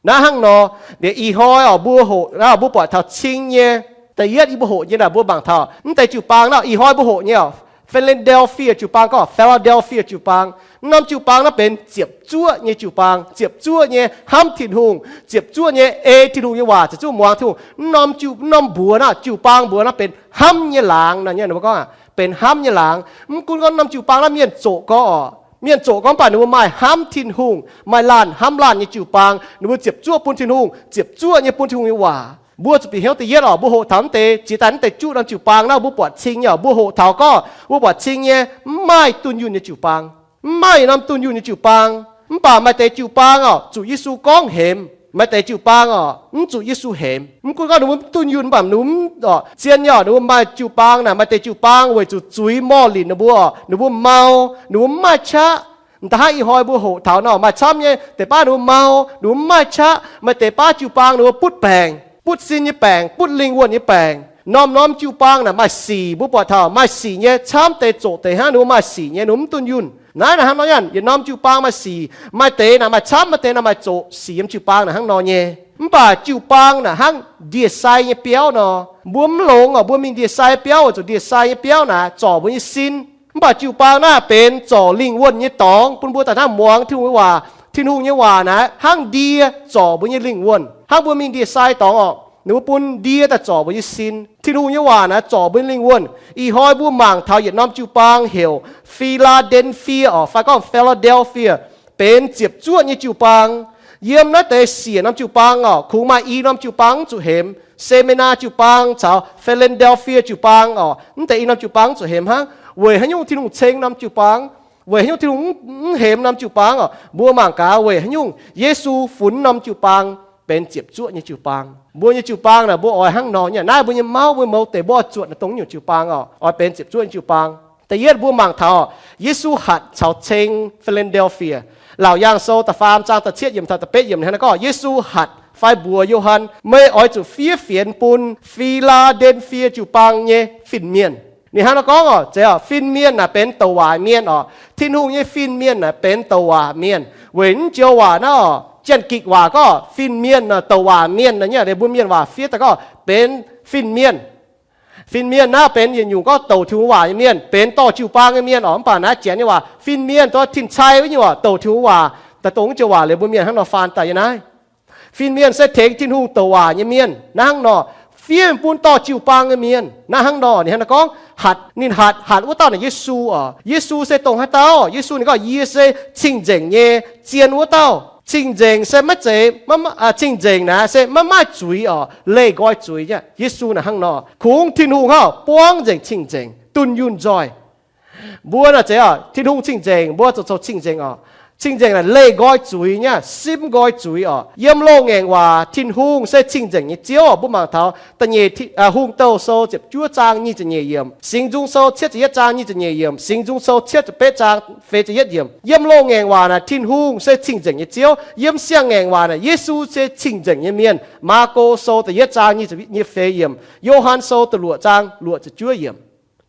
Naaiv hnangv nor, liuz ih hnoi oc, mbuo hoqc naaiv, mbuo buatc taux cing nyei. Da'yietv yie mbuo hoqc nyei naaic, mbuo mangc taux mv deix jiu-baang naaiv, ih hnoi mbuo hoqc nyei oc, Philadelphia jiu-baang, gorngv Philadelphia jiu-baang. Mv norm jiu-baang naaiv benx ziepc zuoqv nyei jiu-baang, ziepc zuoqv nyei hnamv Tin-Hungh, ziepc zuoqv nyei ei Tin-Hungh nyei waac, ziepc zuoqv muangx Tin-Hungh. Mv norm jiu, mv norm mbuox naaiv, jiu-baang mbuox naaiv benx hnamv nyei laangz. Naaiv nyei ninh mbuo gorngv benx hnamv nyei laangz. Mv gunv gorngv norm jiu-baang naaiv mienh zoqc gorx oc, mienh zoqc gorx, mv baac ninh mbuo maaih hnamv Tin-Hungh, maaih laanh hnamv laanh nyei jiu-baang. Ninh mbuo ziepc zuoqv bun Tin-Hungh, ziepc zuoqv nyei bun Tin-Hungh nyei waac. Mbuo zuqc bieqc hnyouv da'yietv oc, mbuo hoqc taux mv deix, jiex daaih mv deix juqv norm jiu-baang naaiv, mbuo buatc cing nyei oc, mbuo hoqc taux gorngv, mbuo buatc cing nyei, mv maaih dunh yunh nyei jiu-baang. Mv maaih norm dunh yunh nyei jiu-baang. Mv baac maaih deix jiu-baang oc, zuqc Yesu gorngv hemx. Maaih deix jiu-baang oc, mv zuqc Yesu hemx. Mv gunv gorngv ninh mbuo mv dunh yunh, mv baac ninh mbuo mv oc, zien nyei oc, ninh mbuo maaih jiu-baang naaic, maaih deix jiu-baang weic zuqc zuiz morh linc ninh mbuo oc, ninh mbuo mau, ninh mbuo mv maaih qaqv. M'daaih hnangv ih hnoi mbuo hoqc taux nor, maaih camv nyei deix baav ninh mbuo mau, ninh mbuo mv maaih qaqv. Maaih deix baav jiu-baang ninh mbuo butv baengc, butv sin nyei baengc, butv lingh wuonh nyei baengc. Norm-norm jiu-baang naaic maaih sic, mbuo buatc taux maaih sic nyei, camv deix zoqc deix hnangv, ninh mbuo maaih sic nyei, ninh mbuo mv dunh yunh. Naaiv naaic hnangv nor, yietc norm jiu-baang maaih sic, maaih deix naaic maaih camv, maaih deix naaic maaih zoqc. Sic yiem jiu-baang naaic hnangv nor nyei. Mv baac jiu-baang naaic hnangv ndie-sai nyei biauv nor. Mbuo mv longx oc, mbuo mingh ndie-sai biauv, weic zuqc ndie-sai nyei biauv naaic zorc mbuo nyei sin. Mv baac jiu-baang naaic benx zorc lingh wuonh nyei dorngx bun mbuo daaih hnangv muangx Tin-Hungh nyei waac, Tin-Hungh nyei waac naaiv hnangv ndie zorc mbuo nyei lingh wuonh. Hnangv mbuo mingh ndie-sai dorngx orqc, ninh mbuo bun ndie daaih zorc mbuo nyei sin. Tin-Hungh nyei waac naaiv zorc mbuo nyei lingh wuonh. Ih hnoi mbuo mangc taux yietc norm jiu-baang heuc Fi^laa^nden^fie orqc, fai gorngv Philadelphia, benx ziepc zuoqv nyei jiu-baang. Yiem naaiv deix siec norm jiu-baang orqc, kungx maaih i norm jiu-baang mv zuqc hemx, Se^me^naa jiu-baang caux Philadelphia jiu-baang orqc, mv deix i norm jiu-baang mv zuqc hemx hnangv. Weic haaix nyungc Tin-Hungh ceng norm jiu-baang? Weic haaix nyungc Tin-Hungh mv hemx norm jiu-baang orqc? Mbuo mangc gaax weic haaix nyungc Yesu funx norm jiu-baang benx ziepc zuoqv nyei jiu-baang. Mbuo nyei jiu-baang naaic mbuo oix hnangv nor nyei. Naaiv mbuo nyei mauv, mbuo mouz deix mbuo oix zuotc naaic dongh nyungc jiu-baang orqc, oix benx ziepc zuoqv nyei jiu-baang. Da'yietv mbuo mangc taux Yesu hatc caux ceng Philadelphia. Laauc Yaangh Sou da'faam zaang da'cietv yiemc taux da'betv yiemc ninh hnangv naaiv gorngv, Yesu hatc fai mbuox Yo^han, Meih oix zuqc fiev fienx bun Fi^laa^nden^fie jiu-baang nyei fin-mienh. Ninh hnangv naaiv gorngv orqc, zeiz orqc, fin-mienh naaic benx douc waac mienh orqc. Tin-Hungh nyei fin-mienh naaic benx douc waac mienh. Weic naaiv joux waac naaiv orqc, Janx-Gikc waac gorngv fin-mienh naaic douc waac mienh naaic nyei, mbuo mienh waac fiev daaih gorngv benx fin-mienh. Fin-mienh naaiv benx yietc nyungc gorngv douc Tin-Hungh waac nyei mienh, benx dorh jiu-baang nyei mienh orqc. Mv baac naaiv Janx nyei waac fin-mienh, dorh tin-cai wuov nyungc orqc, douc Tin-Hungh waac, daaih dongh naaiv joux waac liuz mbuo mienh hnangv nor faan daaih nyei naaiv. Fin-mienh se tengx Tin-Hungh douc waac nyei mienh. Naaiv hnangv nor, fiev bun dorh jiu-baang nyei mienh. Naaiv hnangv nor, ninh hnangv nor gorngv, hatc, ninh hatc, hatc wuov dauh naaic Yesu orqc. Yesu se dongh haaix dauh? Yesu ninh gorngv, Yie se cing-nzengc nyei zien wuov dauh. Cing-nzengc se maiv zeiz, cing-nzengc naaic se maiv maaih zuiz orqc, leih nqoi zuiz nyei. Yesu naaic hnangv nor, kungx Tin-Hungh hnangv buangv nzengc cing-nzengc, dunh yunh nzoih. Mbuo naaic zeiz orqc, Tin-Hungh cing-nzengc, mbuo zuqc zoux cing-nzengc orqc. Cing-nzengc naaic leih nqoi zuiz nyei, simv nqoi zuiz orqc. Yiem loz-ngaengc waac, Tin-Hungh se cingh nzengc nyei Ziouv. Mbuo mangc taux da'nyeic Hungh Douh Sou ziepc juov zaang nyic ziepc nyeic yiemc, Singx Nzung Sou cietv ziepc yietv zaang nyic ziepc nyeic yiemc, Singx Nzung Sou cietv ziepc betv zaang feix ziepc yietv yiemc. Yiem loz-ngaengc waac naaic Tin-Hungh se cingh nzengc nyei Ziouv. Yiem siang-ngaengc waac naaic Yesu se cingh nzengc nyei mienh. Maako Sou da'yietv zaang nyic ziepc feix yiemc, Yo^han Sou da'luoqc zaang luoqc ziepc juov yiemc.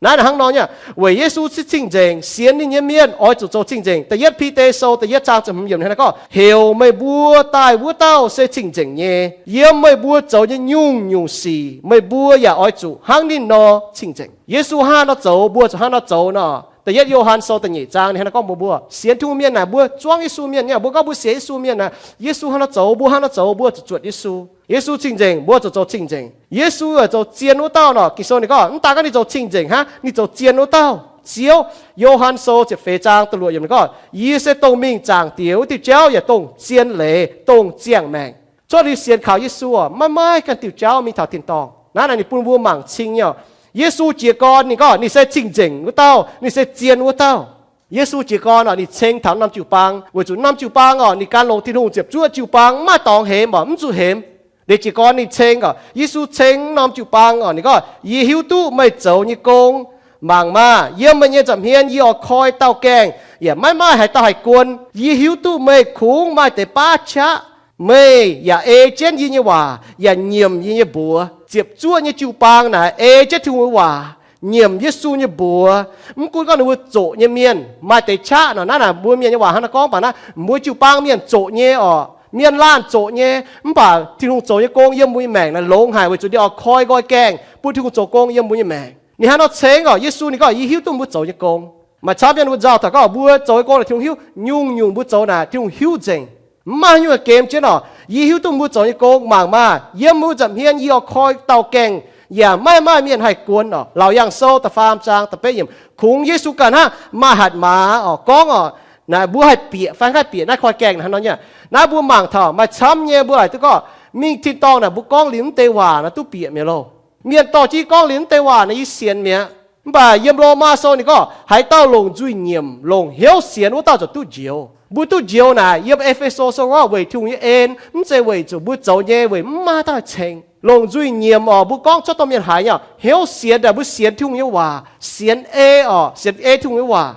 Naaiv hnangv nor nyei, weic Yesu se cingh nzengc, sienx ninh nyei mienh oix zuqc zoux cingh nzengc. Da'yietv Bide Sou da'yietv zaang ziepc hmz yiemc hnangv naaiv gorngv, heuc meih mbuo daaih wuov dauh se cingh nzengc nyei. Yiem meih mbuo zoux nyei nyungc-nyungc sic meih mbuo yaac oix zuqc hnangv ninh nor cingh nzengc. Yesu hnangv haaix nor zoux, mbuo zuqc hnangv haaix nor zoux nor. Da'yietv Yo^han Sou da'nyeic zaang ninh hnangv naaiv gorngv mbuox mbuo, sienx Tin-Hungh mienh naaic mbuo zuangv Yesu mienh nyei. Mbuo gorngv mbuo sienx Yesu mienh naaic, Yesu hnangv haaix nor zoux, mbuo hnangv haaix nor zoux, mbuo zuqc zuotc Yesu. Yesu cingh nzengc, mbuo zuqc zoux cingh nzengc. Yesu zoux zien wuov dauh nor, Ging-Sou ninh gorngv mv daan gorngv ninh zoux cingh nzengc hnangv, ninh zoux zien wuov dauh Ziouv. Yo^han Sou ziepc feix zaang da'luoqc yiemc ninh gorngv, Yie se dongh mingh zaangc Diex wuov diuh jauv yaac dongh zien leiz, dongh ziangh maengc. Cuotv liuz sienx kaux Yesu orqc, maiv maaih ganh diuh jauv mingh taux tin-dorngh. Naaiv naaic ninh bun mbuo mangc cing nyei orqc. Yesu jiez gorn ninh gorngv ninh se cingh nzengc wuov dauh, ninh se zien wuov dauh. Yesu jiez gorn orqc, ninh ceng taux norm jiu-baang weic zuqc norm jiu-baang orqc, ninh gan longx Tin-Hungh ziepc zuoqv jiu-baang mv maaih dorngx hemx orqc, mv zuqc hemx. Ninh jiez gorn ninh ceng orqc, Yesu ceng norm jiu-baang orqc, ninh gorngv, Yie hiuv duqv meih zoux nyei gong. Mangc maah! Yiem meih nyei nza'hmien yie oix koi dauh gaengh, yaac maiv maaih haaix dauh haih guon. Yie hiuv duqv meih kungx maaih deix baav qaqv. Meih yaac ei jienv yie nyei waac yaac nyiemc yie nyei mbuox. Ziepc zuoqv nyei jiu-baang naaic ei jienv Tin-Hungh nyei waac, nyiemc Yesu nyei mbuox. Mv gunv gorngv ninh mbuo zoqc nyei mienh maaih deix qaqv nor, naaiv naaic mbuo mienh nyei waac hnangv naaiv gorngv, mv baac naaiv mbuo jiu-baang mienh zoqc nyei orqc, mienh laanh zoqc nyei. Mv baac Tin-Hungh zoux nyei gong yiem mbuo nyei maengc naaic longx haic weic zuqc ninh oix koi nqoi gaengh bun Tin-Hungh zoux gong yiem mbuo nyei maengc. Ninh hnangv nor ceng orqc, Yesu ninh gorngv, Yie hiuv duqv mbuo zoux nyei gong. Maaih camv mienh mbuo nzauh taux gorngv mbuo zoux nyei gong naaic Tin-Hungh hiuv, nyungc-nyungc mbuo zoux naaic Tin-Hungh hiuv nzengc. Mv maaih nyungc gemh jienv orqc, Yie hiuv duqv mbuo zoux nyei gong. Mangc maah! Yiem mbuo nza'hmien yie oix koi dauh gaengh, yaac maiv maaih mienh haih guon orqc. Laauc Yaangh Sou da'faam zaang da'betv yiemc. Kungx Yesu ganh hnangv maaih hatc maaz orqc gorngv orqc, naaic mbuo haih bieqc fai mv haih bieqc naaiv koi gaengh hnangv nor nyei. Naaiv mbuo mangc taux maaih camv nyei mbuo laaic duqv gorngv mingh tin-dorngh naaic mbuo gorngv liuz mv deix waac naaiv duqv bieqc mi'aqv loh. Mienh dorh jienv gorngv liuz mv deix waac naaic yie sienx mi'aqv. Mv baac yiem Lomaa Sou ninh gorngv, Haaix dauh longc nzuih nyiemc longc hnyouv sienx wuov dauh ziouc duqv njoux. Mbuo duqv njoux naaic yiem E^fe^so Sou gorngv weic Tin-Hungh nyei en, mv zeiz weic zuqc mbuo zoux nyei weic mv maaih dauh ceng. Longc nzuih nyiemc orqc, mbuo gorngv cuotv dongh mienh haiz nyei orqc, hnyouv sienx daaih mbuo sienx Tin-Hungh nyei waac, sienx ei orqc, sienx ei Tin-Hungh nyei waac.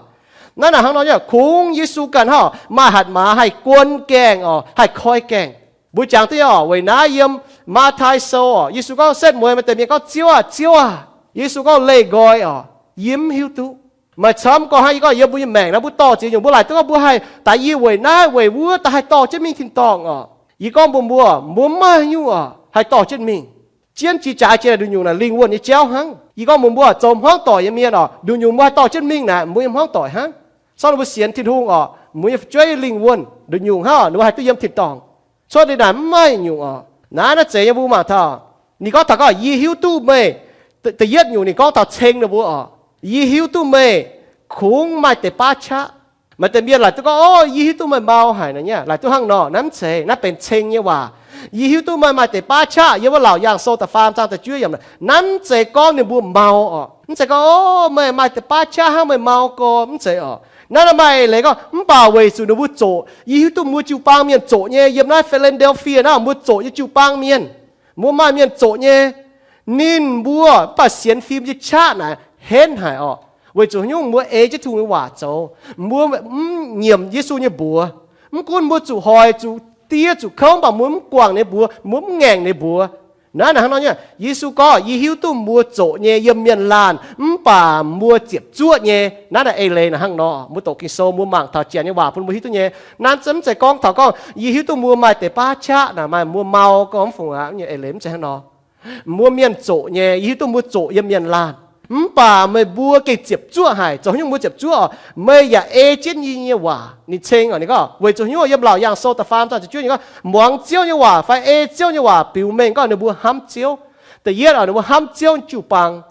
Naaiv naaic hnangv nor nyei, kungx Yesu ganh hnangv maaih hatc maaz haih guon gaengh orqc, haih koi gaengh. Mbuo jangx duqv nyei orqc, weic naaiv yiem Matv^tai Sou orqc, Yesu gorngv setv mueiz maaih deix mienh gorngv, Ziouv aah! Ziouv aah! Yesu gorngv, Leih nqoi orqc, yie mv hiuv duqv. Maaih camv gorngv hnangv yie gorngv yiem mbuo nyei maengc naaiv mbuo dorh ziex nyungc, mbuo laaic duqv gorngv mbuo haih daaih yie weic naaiv weic wuov daaih haih dorh jienv mingh tin-dorngh orqc. Yie gorngv mbuox mbuo, mbuo mv maaih nyungc orqc haih dorh jienv mingh. Jienv jiex jaaix jiex naaic nduqc nyungc naaic lingh wuonh nyei jauv hnangv. Yie gorngv mbuox mbuo, zoux hmuangv doic nyei mienh orqc, nduqc nyungc mbuo haih dorh jienv mingh naaic mbuo nyei hmuangv doic hnangv. Sortv ninh mbuo sienx Tin-Hungh orqc, Mbuo nyei fu'jueiv lingh wuonh nduqc nyungc hnangv, ninh mbuo haih duqv yiem tin-dorngh. Cuotv liuz naaic mv maaih nyungc oc. Naaiv, naaiv zeiz nyei mbuo mangc taux. Ninh gorngv taux gorngv, yie hiuv duqv meih, da'yietv nyungc ninh gorngv taux ceng ninh mbuo oc. Yie hiuv duqv meih kungx maaih deix baav qaqv. Maaih deix mienh laaic duqv gorngv, o, yie hiuv duqv meih mau haic nor nyei, laaic duqv hnangv nor. Naaiv mv zeiz, naaiv benx ceng nyei waac. Yie hiuv duqv meih maaih deix baav qaqv, yiem wuov Laauc Yaangh Sou da'faam zaang da'juov yiemc. Naaiv mv zeiz gorngv ninh mbuo mau oc. Mv zeiz gorngv, o, meih maaih deix baav qaqv hnangv, meih mau gorx, mv zeiz oc. Naaiv maaih eix leiz gorngv, mv baac weic zuqc ninh mbuo zoqc, yie hiuv duqv mbuo jiu-baang mienh zoqc nyei, yiem naaiv Philadelphia naaiv mbuo zoqc nyei jiu-baang mienh, mbuo maaih mienh zoqc nyei. Ninh mbuo mv baac sienx fim nyei qaqv naaic henv haic oc. Weic zuqc haaix nyungc? Mbuo ei jienv Tin-Hungh nyei waac zoux. Mbuo mv nyiemc Yesu nyei mbuox. Mv gunv mbuo zuqc hoic, zuqc diev, zuqc kouv, mv baac mbuo mv guangc ninh mbuox, mbuo mv ngaengc ninh mbuox. Naaiv naaic hnangv nor nyei, Yesu gorngv, yie hiuv duqv mbuo zoqc nyei yiem mienh laanh, mv baac mbuo ziepc zuoqv nyei. Naaiv naaic eix leiz naaic hnangv nor. Mbuo doqc Ging-Sou mbuo mangc taux janx nyei waac bun mbuo hiuv duqv nyei. Naaiv mv zeiz gorngv taux gorngv, yie hiuv duqv mbuo maaih deix baav qaqv naaic maaih mbuo mau gorx mv fungc aqv nyei eix leiz mv zeiz hnangv nor. Mbuo mienh zoqc nyei, yie hiuv duqv mbuo zoqc yiem mienh laanh. Mv baac meih mbuo gengh ziepc zuoqv haic. Zoux haaix nyungc mbuo ziepc zuoqv oc? Meih yaac ei jienv yie nyei waac. Ninh ceng oc, ninh gorngv, weic zuqc haaix nyungc? Yiem Laauc Yaangh Sou da'faam zaang ziepc juov ninh gorngv, muangx Ziouv nyei waac fai ei Ziouv nyei waac biux mengh gorngv ninh mbuo hnamv Ziouv. Da'yietv oc, ninh mbuo hnamv Ziouv nyei jiu-baang.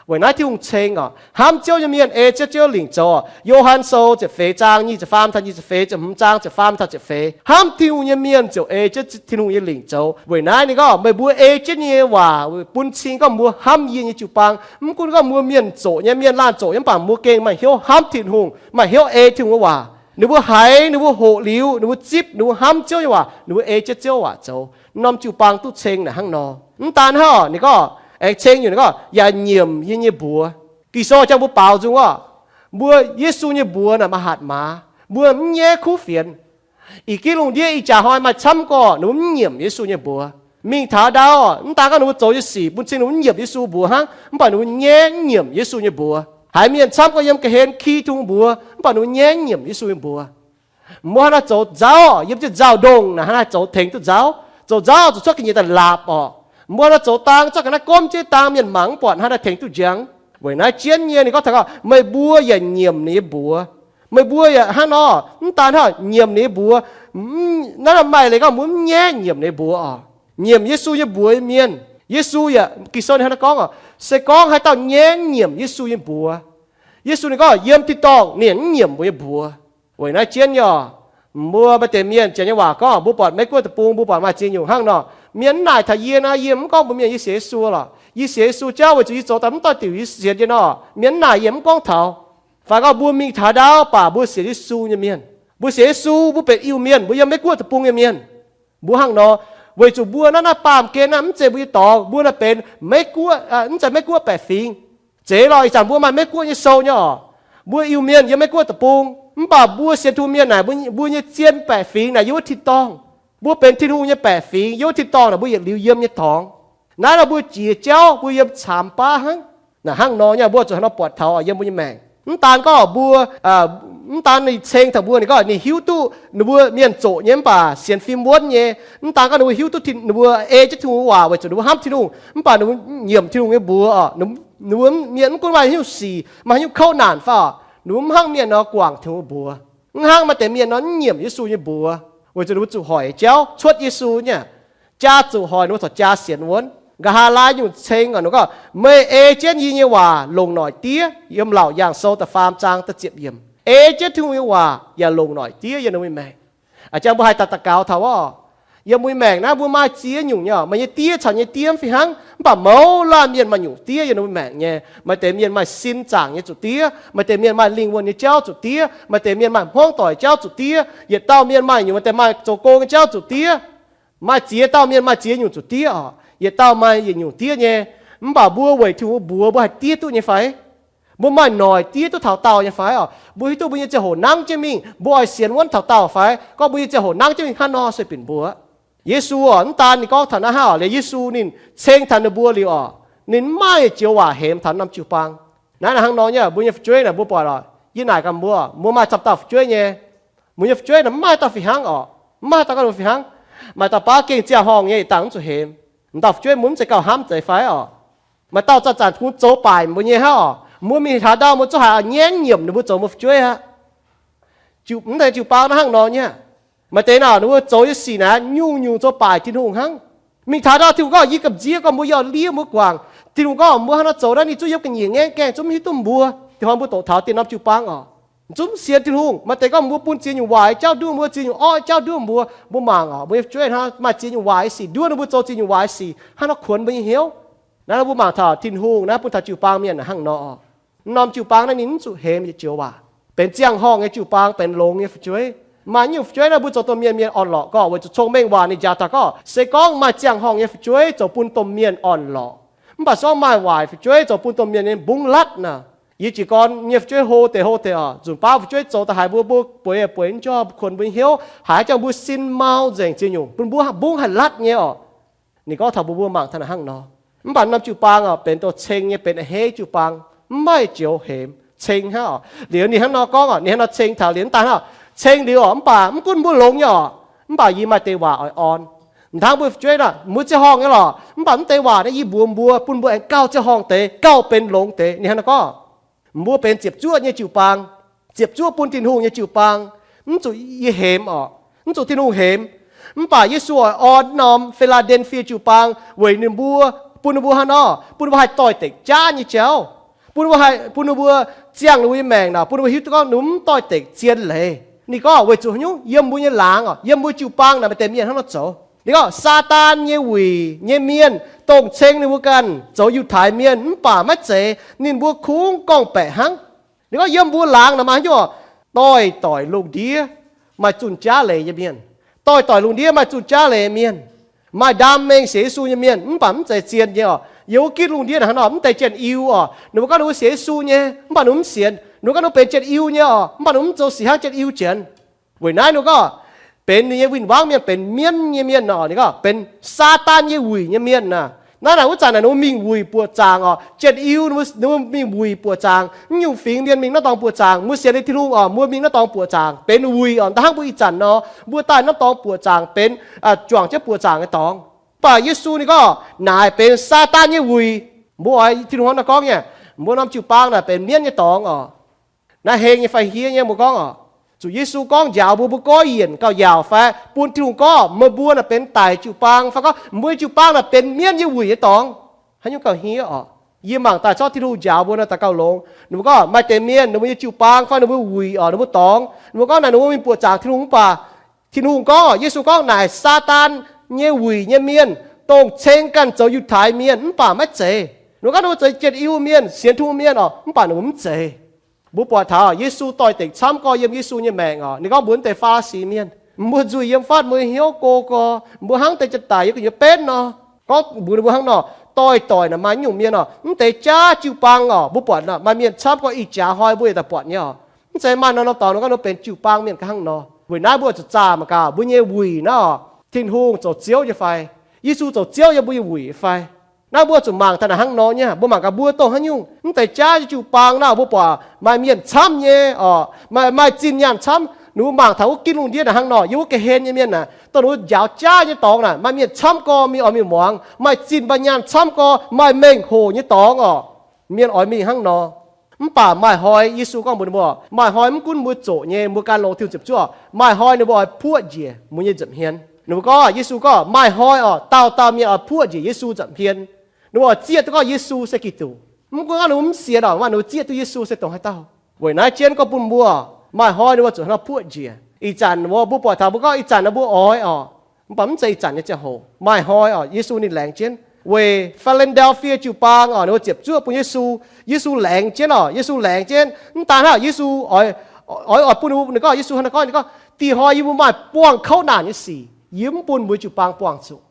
Weic naaiv Tin-Hungh ceng oc, hnamv Ziouv nyei mienh ei jienv Ziouv lingc zoux oc. Yo^han Sou ziepc feix zaang nyic ziepc faam taux nyic ziepc feix, ziepc hmz zaang ziepc faam taux ziepc feix, hnamv Tin-Hungh nyei mienh ziouc ei jienv Tin-Hungh nyei lingc zoux. Weic naaiv ninh gorngv, meih mbuo ei jienv yie nyei waac bun cing gorngv mbuo hnamv yie nyei jiu-baang. Mv gunv gorngv mbuo mienh zoqc nyei, mienh laanh zoqc nyei, mv baac mbuo gengh maaih hnyouv hnamv Tin-Hungh, maaih hnyouv ei Tin-Hungh nyei waac. Ninh mbuo haiz, ninh mbuo hoqc liuz, ninh mbuo zipv, ninh mbuo hnamv Ziouv nyei waac, ninh mbuo ei jienv Ziouv waac zoux. Norm jiu-baang duqv ceng naaic hnangv nor. Mv daan hnangv, ninh gorngv, aengx ceng nyungc ninh gorngv, yaac nyiemc yie nyei mbuox. Ging-Sou jangx mbuo baaux nzung orqc, mbuo Yesu nyei mbuox naaic maaih hatc maaz. Mbuo mv nyaiv kuv fienx. Ih gitv lungh ndiev ih jaax hnoi maaih camv gorqv ninh mbuo mv nyiemc Yesu nyei mbuox. Mingh taux ndau, mv daan gorngv ninh mbuo zoux nyei sic bun cing ninh mbuo mv nyiemc Yesu mbuox hnangv, mv baac ninh mbuo nyaiv mv nyiemc Yesu nyei mbuox. Haiz mienh camv gorqv yiem ga'hlen ki Tin-Hungh mbuox, mv baac ninh mbuo nyaiv mv nyiemc Yesu nyei mbuox. Mbuo hnangv naaiv zoux nzauv, yiem jienv nzauv-ndongh naaic hnangv naaiv zoux tengx duqv nzauv. Zoux nzauv zuqc cuotv ga'nyiec daaih laapc orqc. Mbuo hnangv naaiv zoux dang, cuotv ga'naaiv gomv jienv dang, mienh mangc mv buatc hnangv naaiv tengx duqv njang. Weic naaiv jienv nyei ninh gorngv taux gorngv, meih mbuo yaac nyiemc ninh nyei mbuox. Meih mbuo yaac hnangv nor, mv daan hnangv nyiemc ninh nyei mbuox. Naaiv maaih leiz gorngv mbuo mv nyaiv nyiemc ninh nyei mbuox oc. Nyiemc Yesu nyei mbuox nyei mienh, Yesu yaac, Ging-Sou ninh hnangv naaiv gorngv oc, se gorngv haaix dauh nyaiv nyiemc Yesu nyei mbuox, Yesu ninh gorngv yiem tin-dorngh ninh mv nyiemc mbuo nyei mbuox. Weic naaiv jienv nyei oc, mbuo maaih deix mienh janx nyei waac gorngv, mbuo buatc Meiv Guoqv deic-bung, mbuo buatc maaih ziex nyungc hnangv nor. Mienh mv naaic taux yie naaic, yie mv gorngv mbuox mienh yie sienx Yesu lorqc. Yie sienx Yesu jauv weic zuqc yie zoux daaih mv doix diuc yie sienx nyei nor. Mienh mv naaic yie mv gorngv taux. Fai gorngv mbuo mingh taux ndau baac mbuo sienx Yesu nyei mienh, mbuo sienx Yesu, mbuo benx Iu-Mienh, mbuo yiem Meiv Guoqv deic-bung nyei mienh. Mbuo hnangv nor, weic zuqc mbuo naaiv naaiv baamh gen naaiv mv zeiz mbuo nyei dorngx, mbuo naaiv benx Meiv Guoqv, mv zeiz Meiv Guoqv baeqc fingx. Zeiz lorqc, ih zanc mbuo maaih Meiv Guoqv nyei sou nyei oc. Mbuo Iu-Mienh yiem Meiv Guoqv deic-bung, mv baac mbuo sienx Tin-Hungh mienh naaic, mbuo nyei zien baeqc fingx naaic yiem wuov tin-dorngh. Mbuo benx Tin-Hungh nyei baeqc fingx yiem wuov tin-dorngh naaic, mbuo yietc liuz yiem nyei dorngx. Naaiv nor mbuo jiex jauv, mbuo yiem caamx baav hnangv. Naaic hnangv nor nyei, mbuo zuqc hnangv nor buatc taux yiem mbuo nyei maengc. Mv daan gorngv mbuo, mv daan ninh ceng taux mbuo, ninh gorngv ninh hiuv duqv ninh mbuo mienh zoqc nyei mv baac sienx fim wuonv nyei. Mv daan gorngv ninh mbuo hiuv duqv ninh mbuo ei jienv Tin-Hungh waac weic zuqc ninh mbuo hnamv Tin-Hungh, mv baac ninh mbuo nyiemc Tin-Hungh nyei mbuox oc. Ninh mbuo mienh mv gunv maaih haaix nyungc sic, maaih haaix nyungc kouv naanc fai oc, ninh mbuo mv hnangv mienh nor guangc Tin-Hungh mbuox. Mv hnangv maaih deix mienh nor mv nyiemc Yesu nyei mbuox, weic zuqc ninh mbuo zuqc hoic jauv cuotv Yesu nyei. Jaa zuqc hoic ninh mbuo corc jaa sienx wuonv. Nqa'haav laai nyungc ceng oc, ninh gorngv, meih ei jienv yie nyei waac longc noic diev, yiem Laauc Yaangh Sou da'faam zaang da'ziepc yiemc. Ei jienv Tin-Hungh nyei waac yaac longc noic diev yiem ninh mbuo nyei maengc. A'jang mbuo haih daux daux gaux taux oc. Yiem mbuo nyei maengc naaiv mbuo maaih ziex nyungc nyei oc. Meih nyei diev caux yie nyei diev mv fih hnangv, mv baac mouz laanh mienh maaih nyungc diev yiem ninh mbuo maengc nyei. Maaih deix mienh maaih sin zaangc nyei zuqc diev, maaih deix mienh maaih lingh wuonh nyei jauv zuqc diev, maaih deix mienh maaih hmuangv doic jauv zuqc diev. Yietc dauh mienh maaih nyungc, maaih deix maaih zoux gong nyei jauv zuqc diev. Maaih ziex dauh mienh maaih ziex nyungc zuqc diev oc. Yietc dauh maaih yietc nyungc diev nyei. Mv baac mbuo weic Tin-Hungh mbuox mbuo haih diev duqv nyei fai? Mbuo maaih noic diev duqv taux daauh nyei fai oc? Mbuo hiuv duqv mbuo nyei ziangh hoc nangv jienv mingh, mbuo oix sienx wuonv taux daauh fai? Gorngv mbuo nyei ziangh hoc nangv jienv mingh hnangv nor se binc mbuox. Yesu oc, mv daan ninh gorngv taux naaiv hnangv oc, liuz Yesu ninh ceng taux ninh mbuo liuz oc, ninh mv maaih joux waac hemx taux norm jiu-baang. Naaiv naaic hnangv nor nyei, mbuo nyei fu'jueiv naaic mbuo buatc oc, yie naaic gaax mbuo, mbuo maaih camv dauh fu'jueiv nyei. Mbuo nyei fu'jueiv naaic mv maaih dauh fih hnangv oc. Mv maaih dauh gorngv ninh fih hnangv. Maaih dauh baav gengh ziangh horngh nyei yietc dangh mv zuqc hemx. M'dauh fu'jueiv mbuo mv zeiz gauh hnamv zeiz fai oc? Maaih dauh zanc-zanc kungx zoux baaic mbuo nyei hnangv oc. Mbuo mingh taux ndau mbuo zungv haiz nyiemv nyiemc ninh mbuo zoux mbuo fu'jueiv aqv. Mv deix jiu-baang naaiv hnangv nor nyei. Maaih deix naaic ninh mbuo zoux nyei sic naaic nyungc-nyungc zoux baaic Tin-Hungh hnangv. Mingh taux ndau Tin-Hungh gorngv, yie gamh nziex gorngv mbuo yaac liev mbuo guangc. Tin-Hungh gorngv mbuo hnangv nor zoux naaiv, ninh zungv yiem ga'nyiec ngaengv gaengh, zungv mv hiuv duqv mbuo. Da'horn mbuo doqc taux dieh norm jiu-baang oc, zungv sienx Tin-Hungh. Maaih deix gorngv mbuo bun ziex nyungc waaic jauv nduov mbuo, ziex nyungc orqv jauv nduov mbuo. Mbuo mangc oc, mbuo nyei fu'jueiv hnangv maaih ziex nyungc waaic sic nduov ninh mbuo zoux ziex nyungc waaic sic hnangv nor kuonx mbuo nyei hnyouv. Naaiv mbuo mangc taux Tin-Hungh naaiv bun taux jiu-baang mienh hnangv nor. Naaiv norm jiu-baang naaiv ninh mv zuqc hemx yietc joux waac, benx ziangh horngh nyei jiu-baang, benx longx nyei fu'jueiv. Maaih nyungc fu'jueiv naaiv mbuo zoux domh mienh mienh orn-lorqc gorngv weic zuqc cong-mengh waac ninh njaaux daaih gorngv se gorngv maaih ziangh horngh nyei fu'jueiv zoux bun domh mienh orn-lorqc, mv baac se gorngv maaih waaic fu'jueiv zoux bun domh mienh nyei mbungv latv naaic. Yie jiez gorn nyei fu'jueiv hlo deix hlo deix oc, nzunc baav fu'jueiv zoux daaih haiz mbuo, mbuo bueix bueix nyei jauv, mbuo kuonx mbuo nyei hnyouv, haiz jangx mbuo sin mau nzengc ziex nyungc, bun mbuo mbungv haih latv nyei oc. Ninh gorngv taux mbuo, mbuo mangc taux naaic hnangv nor. Mv baac norm jiu-baang oc, benx doh ceng nyei, benx a'hneiv jiu-baang, mv maaih joux hemx, ceng hnangv oc. Liuz ninh hnangv nor gorngv oc, ninh hnangv nor ceng taux liuz mv daaih hnangv, ceng liuz oc, mv baac mv gunv mbuo longx nyei oc, mv baac yie maaih deix waac oix orn. M'hnangv mbuo fu'jueiv naaic, mbuo ziangh horngh nyei lorqc, mv baac mv deix waac naaiv yie mbuox mbuo, bun mbuo aengx gauh ziangh horngh deix, gauh benx longx deix. Ninh hnangv nor gorngv, mbuo benx ziepc zuoqv nyei jiu-baang, ziepc zuoqv bun Tin-Hungh nyei jiu-baang, mv zuqc yie hemx oc, mv zuqc Tin-Hungh hemx. Mv baac Yesu oix orn norm Fi^laa^nden^fie jiu-baang weic ninh mbuo, bun ninh mbuo hnangv nor, bun ninh mbuo haih doix-dekc jaav nyei jauv, bun ninh mbuo haih, bun ninh mbuo ziangh ninh mbuo nyei maengc naaic, bun ninh mbuo hiuv duqv gorngv ninh mbuo mv doix-dekc zien leiz. Ninh gorngv weic zuqc haaix nyungc? Yiem mbuo nyei laangz oc, yiem mbuo jiu-baang naaic maaih deix mienh hnangv nor zoux. Ninh gorngv Saadaan nyei wuic nyei mienh dongh ceng ninh mbuo ganh zoux Yiutai Mienh mv baac maiv zeiz, ninh mbuo kungx gorngv-baeqc hnangv. Ninh gorngv yiem mbuo laangz naaic maaih haaix nyungc oc? Doix-doix lungh ndiev maaih zunh jaav leiz nyei mienh. Doix-doix lungh ndiev maaih zunh jaav leiz mienh. Maaih ndaam mengh sienx Yesu nyei mienh mv baac mv zeiz zien nyei oc. Yiem wuov gitv lungh ndiev naaic hnangv nor mv deix Janx-Iu oc, ninh mbuo gorngv ninh mbuo sienx Yesu nyei mv baac ninh mbuo mv sienx. Ninh mbuo gorngv ninh mbuo benx Janx-Iu nyei oc, mv baac ninh mbuo mv zoux sic hnangv Janx-Iu Janx. Weic naaiv ninh mbuo gorngv benx ninh nyei win-wangv mienh, benx mienv nyei mienh oc. Ninh gorngv benx Saadaan nyei wuic nyei mienh naaic. Naaiv naaic wuov zanc naaic ninh mbuo mingh wuic buoqc zaangc oc. Janx-Iu ninh mbuo mingh wuic buoqc zaangc. Mv nyungc fingx mienh mingh naaiv dorngx buoqc zaangc. Mbuo sienx liuz Tin-Hungh oc, mbuo mingh naaiv dorngx buoqc zaangc benx wuic oc. Da'hnangv mbuo ih zanc nor, mbuo daaih naaiv dorngx buoqc zaangc benx, aa, juangc jienv buoqc zaangc nyei dorngx. Mv baac Yesu ninh gorngv naaic benx Saadaan nyei wuic. Mbuo oix Tin-Hungh hnangv nor gorngv nyei, mbuo norm jiu-baang naaic benx mienv nyei dorngx oc. Naaiv heng nyei fai hniev nyei mbuo gorngv oc? Zuqc Yesu gorngv njaaux mbuo, mbuo goiv yienc gauh yaauc fai bun Tin-Hungh gorngv meih mbuo naaic benx daic jiu-baang fai gorngv mbuo nyei jiu-baang naaic benx mienv nyei wuic nyei dorngx, haaix nyungc gauh hniev oc? Yie mangc daaih corc Tin-Hungh njaaux mbuo naaic daaih gauh longx. Ninh mbuo gorngv maaih deix mienh ninh mbuo nyei jiu-baang fai ninh mbuo wuic oc, ninh mbuo dorngx, ninh mbuo gorngv naaic ninh mbuo mingh buoqc zaangc Tin-Hungh mv baac Tin-Hungh gorngv, Yesu gorngv naaic Saadaan nyei wuic nyei mienh, dongh ceng ganh zoux Yiutai Mienh mv baac maiv zeiz. Ninh mbuo gorngv ninh mbuo zoux Janx-Iu mienh, sienx Tin-Hungh mienh oc, mv baac ninh mbuo mv zeiz. Mbuo buatc taux Yesu doix-dekc camv gorx yiem Yesu nyei maengc oc. Ninh gorngv mbuox mv deix Faa^li^si mienh, mbuo nzuih yiem fatv mbuo nyei hnyouv go gorx, mbuo hnangv deix jaa-daic yiem gu'nyuoz benv nor. Gorngv mbuox ninh mbuo hnangv nor, doix-doix naaic maaih nyungc mienh oc, mv deix jaav jiu-baang oc. Mbuo buatc maaih mienh camv gorx ih jaax hnoi mbuo yietc daaih buatc nyei oc. Mv zeiz maaih norm-norm dorngx ninh gorngv ninh mbuo benx jiu-baang mienh ga'hnangv nor. Weic naaiv mbuo zuqc zaah mangc gaax mbuo nyei wuic naaiv oc, Tin-Hungh zoux Ziouv nyei fai, Yesu zoux Ziouv yiem mbuo nyei wuic nyei fai. Naaiv mbuo zuqc mangc daaih naaic hnangv nor nyei. Mbuo mangc gaax mbuo dongh haaix nyungc. Mv deix jaav jiu-baang naaiv mbuo buatc maaih mienh camv nyei oc, maaih, maaih zinh nyaanh camv. Ninh mbuo mangc taux wuov gitv lungh ndiev naaic hnangv nor, yiem wuov ga'hlen nyei mienh naaic, dongh ninh mbuo njaaux jaav nyei dorngx naaic, maaih mienh camv gorx mingh oix mingh muangx, maaih zinh maaih nyaanh camv gorx, maaih mengh hoc nyei dorngx oc. Mienh oix mingh hnangv nor. Mv baac maaih hnoi Yesu gorngv mbuox ninh mbuo, maaih hnoi mv gunv mbuo zoqc nyei, mbuo gan longx Tin-Hungh ziepc zuoqv, maaih hnoi ninh mbuo oix puoqv njiec mbuo nyei nza'hmien. Ninh mbuo gorngv, Yesu gorngv maaih hnoi oc, dauh dauh mienh oix puoqv njiec Yesu nza'hmien. Ninh mbuo oix zieqv duqv gorngv Yesu se Giduc. Mv gunv gorngv ninh mbuo mv sienx oc, mv baac ninh mbuo zieqv duqv Yesu se dongh haaix dauh. Weic naaiv jienv gorngv bun mbuo, maaih hnoi ninh mbuo zuqc hnangv puoqv njiec. Ih zanc mbuo, mbuo buatc taux mbuo gorngv ih zanc naaiv mbuo oix oc, mv baac mv zeiz ih zanc nyei ziangh hoc. Maaih hnoi oc, Yesu ninh laengz jienv. Weic Fi^len^del^fie jiu-baang oc, ninh mbuo ziepc zuoqv bun Yesu. Yesu laengz jienv oc, Yesu laengz jienv. Mv daan hnangv, Yesu oix, oix, oix bun ninh mbuo, ninh gorngv, Yesu hnangv naaiv gorngv, ninh gorngv, Dih hnoi yie mbuo maaih buangh kouv naanc nyei sic, yie mv bun mbuo jiu-baang buangh zuqc.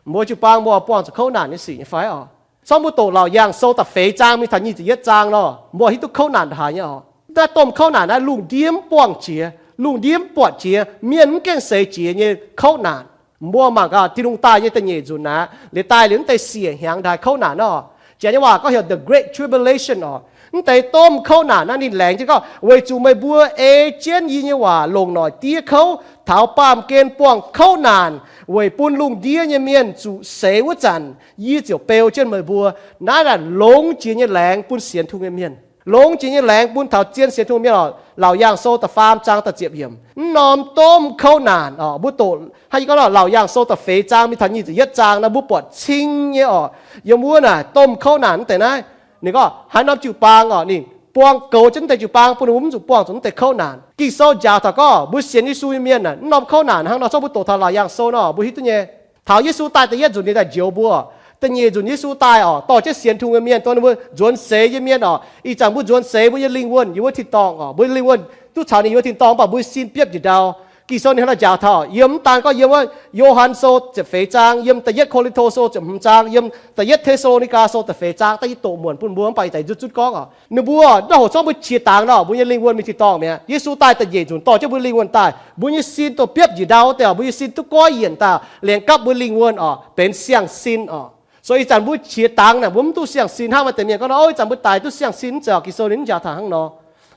Mbuo jiu-baang mbuo buangh zuqc kouv naanc nyei sic nyei fai oc? Corc mbuo doqc Laauc Yaangh Sou da'feix zaang mingh taux nyic ziepc yietv zaang nor, mbuo hiuv duqv kouv naanc ndaaih haaix nyei oc? Naaiv domh kouv naanc naaiv lungh ndiev mv buangh jiex, lungh ndiev mv buatc jiex, mienh mv gaengh seix jiex nyei kouv naanc. Mbuo mangc gaax Tin-Hungh daaih nyei da'nyeic nzunc naaiv, liuz daaih liuz mv deix siec hnyangx ndaaih kouv naanc nor. Janx nyei waac gorngv heuc the great tribulation oc. Mv deix domh kouv naanc naaiv ninh laengz jienv gorngv, weic zuqc meih mbuo ei jienv yie nyei waac longc noic diev kouv, taux baamh gen buangh kouv naanc, weic bun lungh ndiev nyei mienh zuqc seix wuov zanc, yie ziouc beu jienv meih mbuo. Naaiv naaic longx jiex nyei laengz bun sienx Tin-Hungh nyei mienh. Longx jiex nyei laengz bun taux zien sienx Tin-Hungh mienh oc. Laauc Yaangh Sou da'faam zaang da'ziepc yiemc. Mv norm domh kouv naanc oc, mbuo doqc hnangv yie gorngv nor, Laauc Yaangh Sou da'feix zaang mingh taux nyic ziepc yietv zaang naaiv mbuo buatc cing nyei oc. Yiem wuov naaic domh kouv naanc mv deix naaiv, ninh gorngv haaix norm jiu-baang oc, ninh buangh goux jienv mv deix jiu-baang bun ninh mbuo mv zuqc buangh zuqc mv deix kouv naanc. Ging-Sou njaaux taux gorngv mbuo sienx Yesu nyei mienh aah, mv norm kouv naanc hnangv nor. Zorqv mbuo doqc taux Laauc Yaangh Sou nor, mbuo hiuv duqv nyei. Taux Yesu daaih da'yietv nzunc ninh daaih njoux mbuo. Da'nyeic nzunc Yesu daaih oc, dorh jienv sienx Tin-Hungh nyei mienh, dorh ninh mbuo nzuonx seix nyei mienh oc. Ih zanc mbuo nzuonx seix mbuo nyei lingh wuonh yiem wuov tin-dorngh oc, mbuo lingh wuonh duqv caux ninh yiem wuov tin-dorngh, mv baac mbuo sin biopv njiec ndau. Ging-Sou ninh hnangv naaiv njaaux taux, yiem mv daan gorngv yiem wuov Yo^han Sou ziepc feix zaang, yiem da'yietv Ko^lin^to Sou ziepc hmz zaang, yiem da'yietv Te^saa^lo^ni^gaa Sou da'feix zaang, daaih yie doqc muonc bun mbuo, mv baac ih zanc yie zuqc zutv gorngv oc. Ninh mbuo ndau hoc zorqv mbuo qiex dangx nor, mbuo nyei lingh wuonh mingh tin-dorngh mi'aqv. Yesu daaih da'nyeic nzunc dorh jienv mbuo lingh wuonh daaih, mbuo nyei sin dongh biopv njiec ndau wuov deix oc, mbuo nyei sin duqv goiv yienc daaih, liemh gapv mbuo lingh wuonh oc, benx siang-sin oc. So ih zanc mbuo qiex dangx naaic, mbuo mv duqv siang-sin hnangv maaih deix mienh gorngv nor, ov, ih zanc mbuo daic duqv siang-sin, mv zeiz oc. Ging-Sou ninh mv njaaux taux hnangv nor.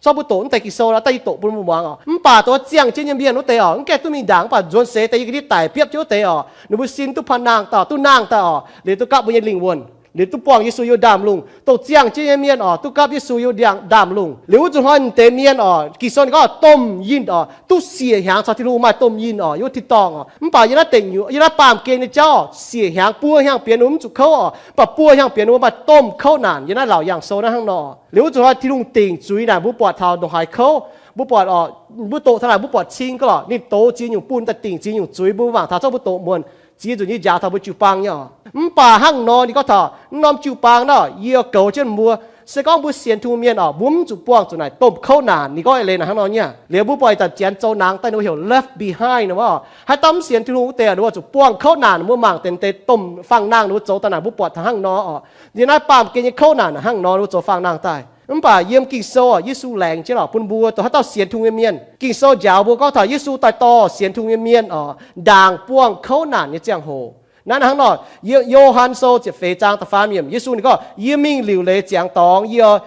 Zorqv mbuo doqc mv deix Ging-Sou nor, daaih yie doqc bun mbuo muangx oc. Mv baac dongh ziangh jienv nyei mienh wuov deix oc, mv gaengh duqv mingh ndaangc, mv baac nzuonx seix deix yiem ga'ndiev daic biopv jienv wuov deix oc, ninh mbuo sin duqv panh nangh dauh, duqv nangh daaih oc, liuz duqv gapv mbuo nyei lingh wuonh, liuz duqv buangh Yesu yiem ndaamv-lungh. Dongh ziangh jienv nyei mienh oc, duqv gapv Yesu yiem ndaamv-lungh. Liuz wuov zuqc hnoi mv deix mienh oc, Ging-Sou ninh gorngv domh yinh oc, duqv siec hnyangx caux Tin-Hungh maaih domh yinh oc, yiem wuov tin-dorngh oc. Mv baac yiem naaiv deic nyuoqc, yiem naaiv baamh gen nyei jauv oc, siec hnyangx buo hnyangx bienx ninh mbuo mv zuqc kouv oc, mv baac buo hnyangx bienx ninh mbuo maaih domh kouv naanc. Yiem naaiv Laauc Yaangh Sou naaiv hnangv nor. Liuz wuov zuqc hnoi Tin-Hungh dingc zuiz naaic, mbuo buatc taux ndongc haaix kouv, mbuo buatc oc, mbuo doqc taux naaic mbuo buatc cing ga'lorqc, ninh dox ziex nyungc bun daaih dingc ziex nyungc zuiz, mbuo mangc taux zorqv mbuo doqc muonc ziex nzunc nyei njaaux taux mbuo jiu-baang nyei oc. Mv baac hnangv nor ninh gorngv taux mv norm jiu-baang naaiv, yie goux jienv mbuo. Se gorngv mbuo sienx Tin-Hungh mienh oc, mbuo mv zuqc buangh zuqc naaic domh kouv naanc. Ninh gorngv eix leiz naaic hnangv nor nyei. Liuz mbuo buatc ih zanc Janx zoux nangx daaih ninh mbuo heuc left behind nor, haaix dauh mv sienx Tin-Hungh wuov deix ninh mbuo zuqc buangh kouv naanc. Mbuo mangc deix deix domh faang-nangh ninh mbuo zoux daaih naaic, mbuo buatc taux hnangv nor oc. Yiem naaiv baamh gen nyei kouv naanc hnangv nor ninh mbuo zoux faang-nangh daaih. Mv baac yiem Ging-Sou oc, Yesu laengz jienv oc bun mbuo dongh haaix dauh sienx Tin-Hungh nyei mienh. Ging-Sou njaaux mbuo gorngv taux Yesu daaih dorh sienx Tin-Hungh nyei mienh oc, ndaangc buangh kouv naanc nyei ziangh hoc. Naaiv hnangv nor, Yo^han Sou ziepc feix zaang da'faam yiemc, Yesu ninh gorngv, yie mingh liuc leiz ziangx dorngx, yie,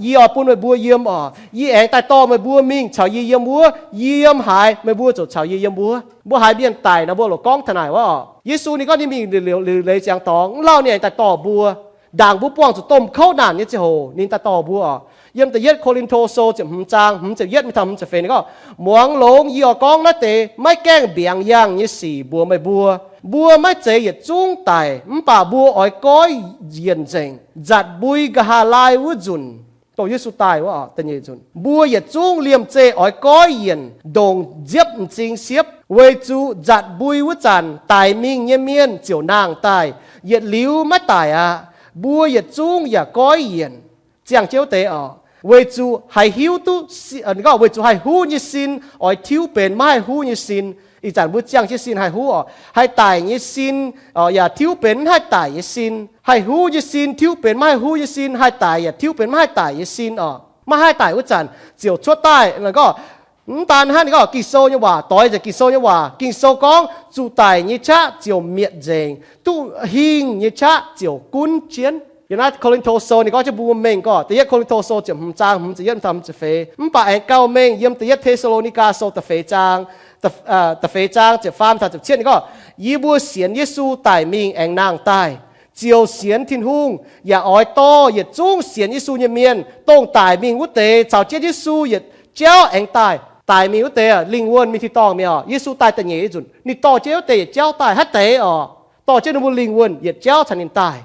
yie oix bun meih mbuo yiem oc. Yie aengx daaih dorh meih mbuo mingh caux yie yiem wuov. Yie yiem haaix, meih mbuo ziouc caux yie yiem wuov. Mbuo haiz mienh daic nor, mbuo loc gorngv taux naaic wuov oc. Yesu ninh gorngv ninh mingh liuc, liuc leiz ziangx dorngx, mv lauh ninh aengx daaih dorh mbuo. Ndaangc mbuo buangh zuqc domh kouv naanc nyei ziangh hoc ninh daaih dorh mbuo oc. Yiem da'yietv Ko^lin^to Sou ziepc hmz zaang hmz ziepc yietv mingh taux hmz ziepc feix ninh gorngv, muangx longx yie oix gorngv naaiv deix maiv gaengh mbiaangx yangh nyei sic mbuox meih mbuo. Mbuo maiv zeiz yietc zungv daic, mv baac mbuo oix goiv yienc nzengc, nzatc mbui nqa'haav laai wuov nzunc. Dongh Yesu daaih wuov, mbuo yietc zungv liemh zeih oix goiv yienc ndongc nziepv m'zing siepv, weic zuqc nzatc mbui wuov zanc daic mingh nyei mienh ziouc nangh daaih. Yietc liuz maiv daic aqv. Mbuo yietc zungv yaac goiv yienc. Ziangh jienv wuov deix oc, weic zuqc haih hiuv duqv, weic zuqc haih huv nyei sin oix tiuv benx maiv haih huv nyei sin. Ih zanc mbuo ziangh jienv sin haih huv oc. Haih daic nyei sin yaac tiuv benx maiv haih daic nyei sin. Haih huv nyei sin tiuv benx maiv haih huv nyei sin. Haih daic yaac tiuv benx maiv haih daic nyei sin oc. Maiv haih daic wuov zanc ziouc cuotv daaih. Gorngv mv daan hnangv, ninh gorngv Ging-Sou nyei waac, doix nzengc Ging-Sou nyei waac. Ging-Sou gorngv, zuqc daic nyei qaqv ziouc mietc nzengc, duqv hingh nyei qaqv ziouc gunv jienv. Yiem naaiv Ko^lin^to Sou ninh gorngv jienv mbuo mengh gorngv, da'yietv Ko^lin^to Sou ziepc hmz zaang hmz ziepc yietv mingh taux hmz ziepc feix. Mv baac aengx gauh mengh yiem da'yietv Te^saa^lo^ni^gaa Sou da'feix zaang, da'feix zaang ziepc faam taux ziepc cietv ninh gorngv, yie mbuo sienx Yesu daic mingh aengx nangh daaih, ziouc sienx Tin-Hungh, yaac oix dorh yietc zungv sienx Yesu nyei mienh, dongh daic mingh wuov deix caux jienv Yesu yietc jauv aengx daaih. Daic mingh wuov deix lingh wuonh mingh tin-dorngh mi'aqv. Yesu daaih da'nyeic nzunc ninh dorh jienv wuov deix yietc jauv daaih haaix deix oc? Dorh jienv ninh mbuo lingh wuonh yietc jauv caux ninh daaih.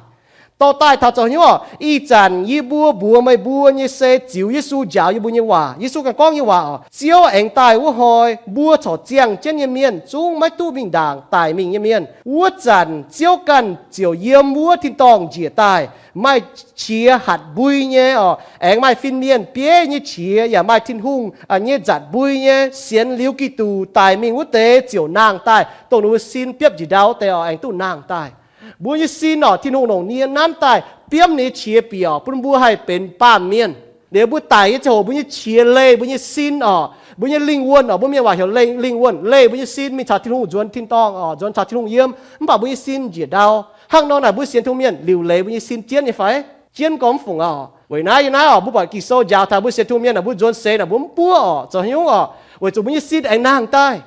Dorh daaih taux zoux hnyouv oc, ih zanc yie mbuo mbuox meih mbuo nyei se ziux Yesu njaaux yie mbuo nyei waac. Yesu ganh gorngv nyei waac oc, Ziouv aengx daaih wuov hnoi, mbuo corc ziangh jienv nyei mienh zungv maiv duqv mingh ndaangc daic mingh nyei mienh. Wuov zanc Ziouv ganh ziouc yiem wuov tin-dorngh njiec daaih, maaih qiex hatc mbui nyei oc, aengx maaih fin-mienh bieiv nyei qiex, yaac maaih Tin-Hungh nyei nzatc mbui nyei sienx liuz Giduc daic mingh wuov deix ziouc nangh daaih, dongh ninh mbuo sin biopv njiec ndau wuov deix oc, aengx duqv nangh daaih. Mbuo nyei sin oc, Tin-Hungh longc nie nanv daaih biomv ninh nyei qiex bieqc bun mbuo haih benx baamh mienh. Liuz mbuo daic nyei ziangh hoc mbuo nyei qiex leih mbuo nyei sin oc, mbuo nyei lingh wuonh oc, mbuo mienh waac heuc lingh, lingh wuonh leih mbuo nyei sin mingh caux Tin-Hungh nzuonx tin-dorngh oc, nzuonx caux Tin-Hungh yiem. Mv baac mbuo nyei sin njiec ndau. Hnangv nor naaic mbuo sienx Tin-Hungh mienh liuc leiz mbuo nyei sin jienv nyei fai? Jienv gorngv mv fungc oc. Weic naaiv yiem naaiv oc, mbuo buatc Ging-Sou njaaux taux mbuo sienx Tin-Hungh mienh naaic, mbuo nzuonx seix naaic mbuo mv buov oc, zoux hnyouv oc, weic zuqc mbuo nyei sin aengx nangh daaih.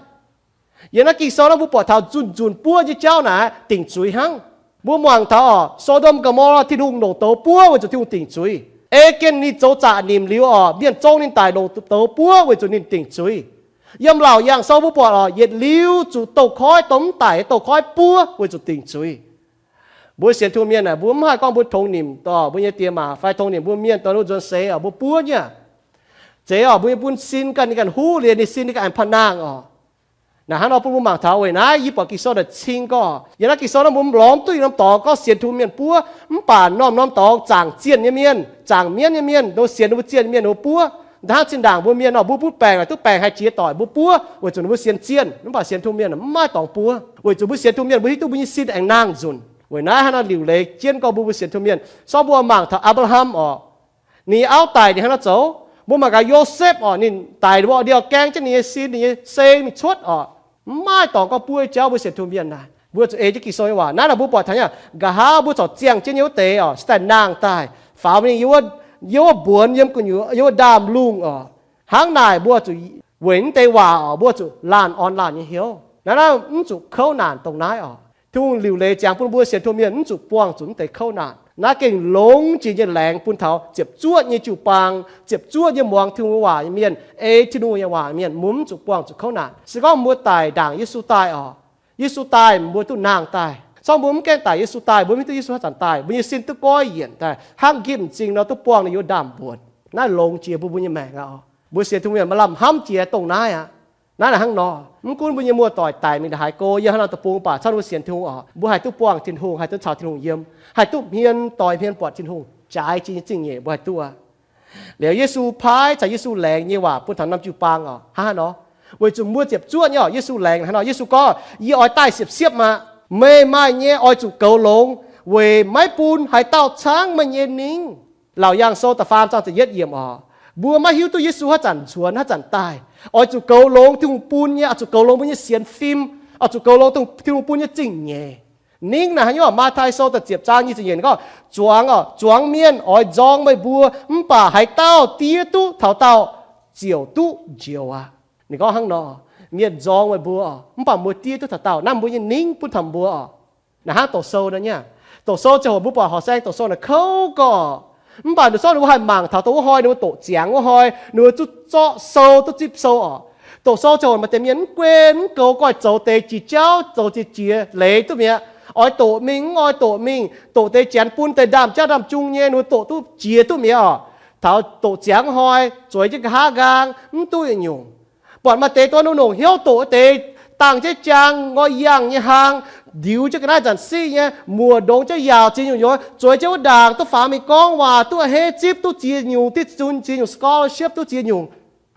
Yiem naaiv Ging-Sou naaiv mbuo buatc taux nzunc nzunc buov nyei jauv naaic dingc zuiz hnangv. Mbuo muangx taux oc, So^ndom Gomorrah Tin-Hungh longc douz buov weic zuqc Tin-Hungh dingc zuiz. Ei gengh ninh zoux zaqc nimc liuz oc, mienh zong ninh daic longc douz buov weic zuqc ninh dingc zuiz. Yiem Laauc Yaangh Sou mbuo buatc oc, yietc liuz zuqc douz-koiv, dongh mv daic douz-koiv buov weic zuqc dingc zuiz. Mbuo sienx Tin-Hungh mienh aah, mbuo mv haih gorngv mbuo tongx nimc dorh mbuo nyei diex maac fai tongx nimc mbuo mienh dorh ninh nzuonx seix oc, mbuo buov nyei. Zeiz oc, mbuo nyei bun sin ganh ninh ganh huv liuz, ninh sin ninh ganh aengx pa'naangh oc. Naaiv hnangv nor bun mbuo mangc taux. Weic naaiv yie buatc Ging-Sou naaic cing gorngv, yiem naaiv Ging-Sou naaiv mbuo mv lorz mv duqv norm dorngx gorngv sienx Tin-Hungh mienh buov, mv baac norm-norm dorngx zaangc zienh nyei mienh, zaangc mienv nyei mienh, nor sienx ninh mbuo zienh nyei mienh ninh mbuo buov. Hnangv zinh ndaangc mbuo mienh nor, mbuo butv baengc naaic duqv baengc haih jiex doic, mbuo buov weic zuqc ninh mbuo sienx zienh, mv baac sienx Tin-Hungh mienh mv maaih dorngx buov, weic zuqc mbuo sienx Tin-Hungh mienh mbuo hiuv duqv mbuo nyei sin aengx nangh nzunc. Weic naaiv hnangv nor liuc leiz jienv gorngv mbuo, mbuo sienx Tin-Hungh mienh. Sorng mbuo mangc taux Apc^laa^ham oc, ninh nyei auv daic ninh hnangv nor zoux. Mbuo mangc gaax Yosepv oc, ninh daic mbuo liouh gaeng jienv ninh nyei sin, ninh nyei seng mingh cuotv oc. Mv maaih dorngx gorngv buov nyei jauv. Mbuo sienx Tin-Hungh mienh naaic, mbuo zuqc ei jienv Ging-Sou nyei waac. Naaiv naaic mbuo buatc taux nyei, nqa'haav mbuo corc ziangh jienv nyei wuov deix oc, se daaih nangh daaih, faaux mingh yiem wuov mbuonx, yiem gu'nyuoz, yiem wuov ndaamv-lungh oc. Hnangv naaic mbuo zuqc weic mv deix waac oc, mbuo zuqc laanh orn laanh nyei hnyouv. Naaiv naaiv mv zuqc kouv naanc dongh naaiv oc. Tin-Hungh liuc leiz ziangx bun mbuo sienx Tin-Hungh mienh mv zuqc buangh zuqc mv deix kouv naanc. Naaiv gengh longx jiex nyei laengz bun taux ziepc zuoqv nyei jiu-baang, ziepc zuoqv nyei muangx Tin-Hungh waac nyei mienh, ei Tin-Hungh nyei waac nyei mienh, mbuo mv zuqc buangh zuqc kouv naanc. Se gorngv mbuo daic ndaangc Yesu daaih oc, Yesu daaih mbuo duqv nangh daaih. Sorng mbuo mv gaengh daic Yesu daaih, mbuo mv hiuv duqv Yesu haaix zanc daaih, mbuo nyei sin duqv goiv yienc daaih, hnangv nqimv m'zing nor duqv buangh ninh yiem ndaamv-mbuonx. Naaiv longx jiex mbuo, mbuo nyei maengc aqv oc. Mbuo sienx Tin-Hungh mienh maaih lamh hnamv jiex dongh naaiv aqv. Naaiv naaic hnangv nor, mv gunv mbuo nyei muoz-doic daic mingh ndongc haaix go, yiem haaix norm deic-bung, mv baac hnangv mbuo sienx Tin-Hungh oc, mbuo haih duqv buangh Tin-Hungh, haih duqv caux Tin-Hungh yiem, haih duqv hmien doix hmien buatc Tin-Hungh jaaix jiex nyei zingh nyeic, mbuo haih duqv aqv. Liuz Yesu paaiv caux Yesu laengz nyei waac bun taux norm jiu-baang oc, hnangv haaix nor? Weic zuqc mbuo ziepc zuoqv nyei oc. Yesu laengz hnangv nor, Yesu gorngv, yie oix daaih siepv-siepv aqv. Meih maaih nyei oix zuqc goux longx, weic maiv bun haaix dauh caangv meih nyei ningv. Laauc Yaangh Sou da'faam zaang ziepc yietv yiemc oc. Mbuo maiv hiuv duqv Yesu haaix zanc nzuonx, haaix zanc daaih. Oix zuqc goux longx Tin-Hungh bun nyei, oix zuqc goux longx mbuo nyei sienx fim, oix zuqc goux longx Tin-Hungh bun nyei zingh nyeic. Ningv naaic hnangv nyei oc. Matv^tai Sou da'ziepc zaang nyic ziepc nyeic ninh gorngv, zuangx oc, zuangx mienh oix nzorng meih mbuo, mv baac haaix dauh diev duqv taux daauh ziouc duqv njoux aqv. Ninh gorngv hnangv nor, mienh nzorng meih mbuo oc, mv baac mbuo diev duqv taux daauh. Naaiv mbuo nyei ningv bun taux mbuo oc. Naaiv hnangv doqc sou nor nyei. Doqc sou ziangh hoc mbuo buatc horqc saeng doqc sou naaic kouv gorqv. Mv baac doqc sou ninh mbuo haih mangc taux dongh wuov hnoi ninh mbuo doqc ziangx wuov hnoi ninh mbuo duqv zorqv sou, duqv zipv sou oc. Doqc sou ziangh hoc maaih deix mienh mv gunv mv goux, goiv zoux deix jiex jauv, zoux jiex jiex leiz duqv mi'aqv. Oix doqc mingh mv oix doqc mingh, doqc deix janx bun deix ndaamv-jaav ndaamv-jung nyei, ninh mbuo doqc duqv jiex duqv mi'aqv oc. Taux doqc ziangx wuov hnoi zueiz jienv nqa'haav nqaang mv duqv yietc nyungc. Buatc maaih deix dorh nongc hnyouv doqc deix, dangh jienv jaang, ngoi yangh nyei hlang, ndiux jienv ga'naaiv nzanc siqv nyei, muoc ndongx jienv yaauc ziex nyungc nyouz, zueiz jienv wuov ndaangc duqv faaux mingh gorngv waac, duqv hei zipv duqv ziex nyungc, diqv zun ziex nyungc scholarship duqv ziex nyungc.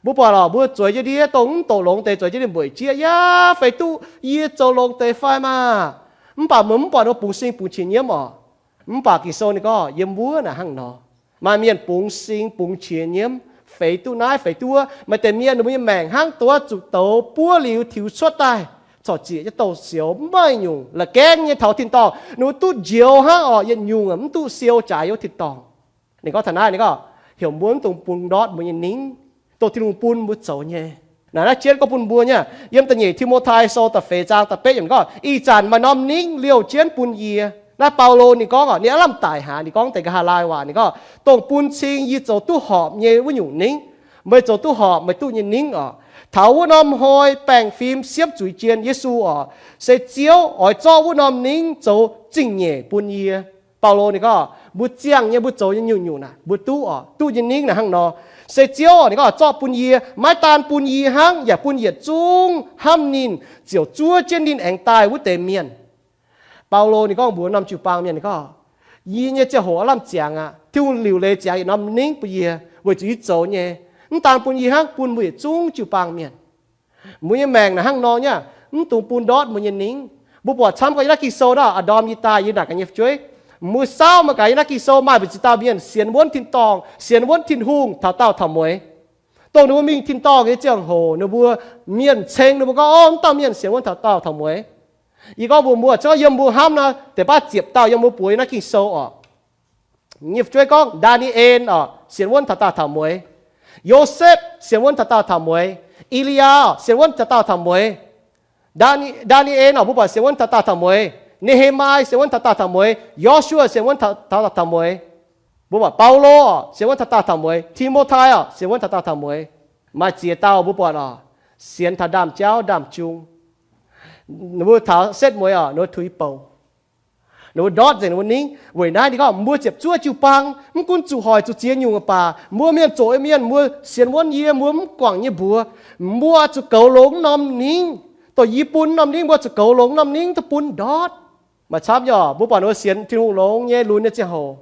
Mbuo buatc lorqc, mbuo zueiz jienv ndiev dongh mv doqc longx deix zueiz jienv ninh mbueic jieqv, yaac feix duqv yie zoux longx deix fai maah! Mv baac mbuo mv buatc ninh bungx sing bungx qiex nyiemv oc. Mv baac Ging-Sou ninh gorngv yiem wuov naaic hnangv nor, maaih mienh bungx sing bungx qiex nyiemv, feix duqv naaiv feix duqv wuov. Maaih deix mienh ninh mbuo nyei maengc hnangv duqv zuqc douz buov liuz tiux cuotv daaih, corc ziec jienv douz-sioux, mv maaih nyungc la'gaengv nyei taux tin-dorngh. Ninh mbuo duqv njoux hnangv oc, yietc nyungc mv duqv siou jaaix yiem tin-dorngh. Ninh gorngv taux naaiv, ninh gorngv heuc mbuo mv dungx bun ndortv mbuo nyei ningv, dongh Tin-Hungh bun mbuo zoux nyei. Naaiv naaiv jienv gorngv bun mbuo nyei, yiem da'nyeic Ti^mo^tai Sou da'feix zaang da'betv yiemc gorngv, ih zanc maaih norm ningv liouh jienv bun yie. Naaiv Baulo ninh gorngv oc, ninh aav lamh daic haic, ninh gorngv deix nqa'haav laai waac, ninh gorngv, dongh bun cing yie zoux duqv horpc nyei wuov nyungc ningv, meih zoux duqv horpc meih duqv nyei ningv oc. Taux wuov norm hnoi baengh fim siepv zuiz jien Yesu oc, se Ziouv oix zorqv wuov norm ningv zoux zingh nyeic bun yie. Baulo ninh gorngv mbuo ziangh nyei, mbuo zoux nyei nyungc-nyungc naaic, mbuo duqv oc, duqv nyei ningv naaic hnangv nor. Se Ziouv ninh gorngv zorqv bun yie, maiv daan bun yie hnangv, yaac bun yietc zungv hnamv ninh ziouc zuov jienv ninh aengx daaih wuov deix mienh. Baulo ninh gorngv mbuox norm jiu-baang mienh, ninh gorngv, yie nyei ziangh hoc aav lamh ziangx aqv. Tin-Hungh liuc leiz ziangx yietc norm ningv bun yie weic zuqc yie zoux nyei. Mv daan bun yie hnangv, bun mbuo yietc zungv jiu-baang mienh. Mbuo nyei maengc naaic hnangv nor nyei, mv dungx bun ndortv mbuo nyei ningv. Mbuo buatc camv gorngv yiem naaiv Ging-Sou naaic, Aa^ndorm yie daaih yie naaic gaax nyei fu'jueiv, mbuo saauv mangc gaax yiem naaiv Ging-Sou maaih mbu'ziex dauh mienh sienx wuonv tin-dorngh, sienx wuonv Tin-Hungh taux daauh taux mueiz. Dongh ninh mbuo mingh tin-dorngh nyei ziangh hoc, ninh mbuo mienh ceng ninh mbuo gorngv, o, mv dauh mienh sienx wuonv taux daauh taux mueiz. Yie gorngv mbuox mbuo, se gorngv yiem mbuo hnamv nor, deix baav ziepc dauh yiem mbuo buoz yiem naaiv Ging-Sou oc. Nyei fu'jueiv gorngv Ndaa^ni^en oc, sienx wuonv taux daauh taux mueiz. Yosepv sienx wuonv taux daauh taux mueiz. E^li^yaa sienx wuonv taux daauh taux mueiz. Ndaa^ni^en oc, mbuo buatc sienx wuonv taux daauh taux mueiz. Ne^he^mai sienx wuonv taux daauh taux mueiz. Yo^su^waa sienx wuonv taux daauh taux mueiz. Mbuo buatc Baulo oc, sienx wuonv taux daauh taux mueiz. Ti^mo^tai oc, sienx wuonv taux daauh taux mueiz. Maaih ziex dauh mbuo buatc oc, sienx taux ndaamv-jauv ndaamv-jung. Ninh mbuo taux setv mueiz oc, ninh mbuo tuix bouc. Ninh mbuo ndortv nzengc ninh mbuo ningv. Weic naaiv ninh gorngv mbuo ziepc zuoqv jiu-baang, mv gunv zuqc hoic zuqc ziex nyungc baac, mbuo mienh zoqc mienh, mbuo sienx wuonv yie, mbuo mv guangc nyei mbuox, mbuo zuqc goux longx norm ningv. Dongh yie bun norm ningv, mbuo zuqc goux longx norm ningv duqv bun ndortv. Maaih camv nyei oc, mbuo buatc ninh mbuo sienx Tin-Hungh longx nyei lunx nyei ziangh hoc,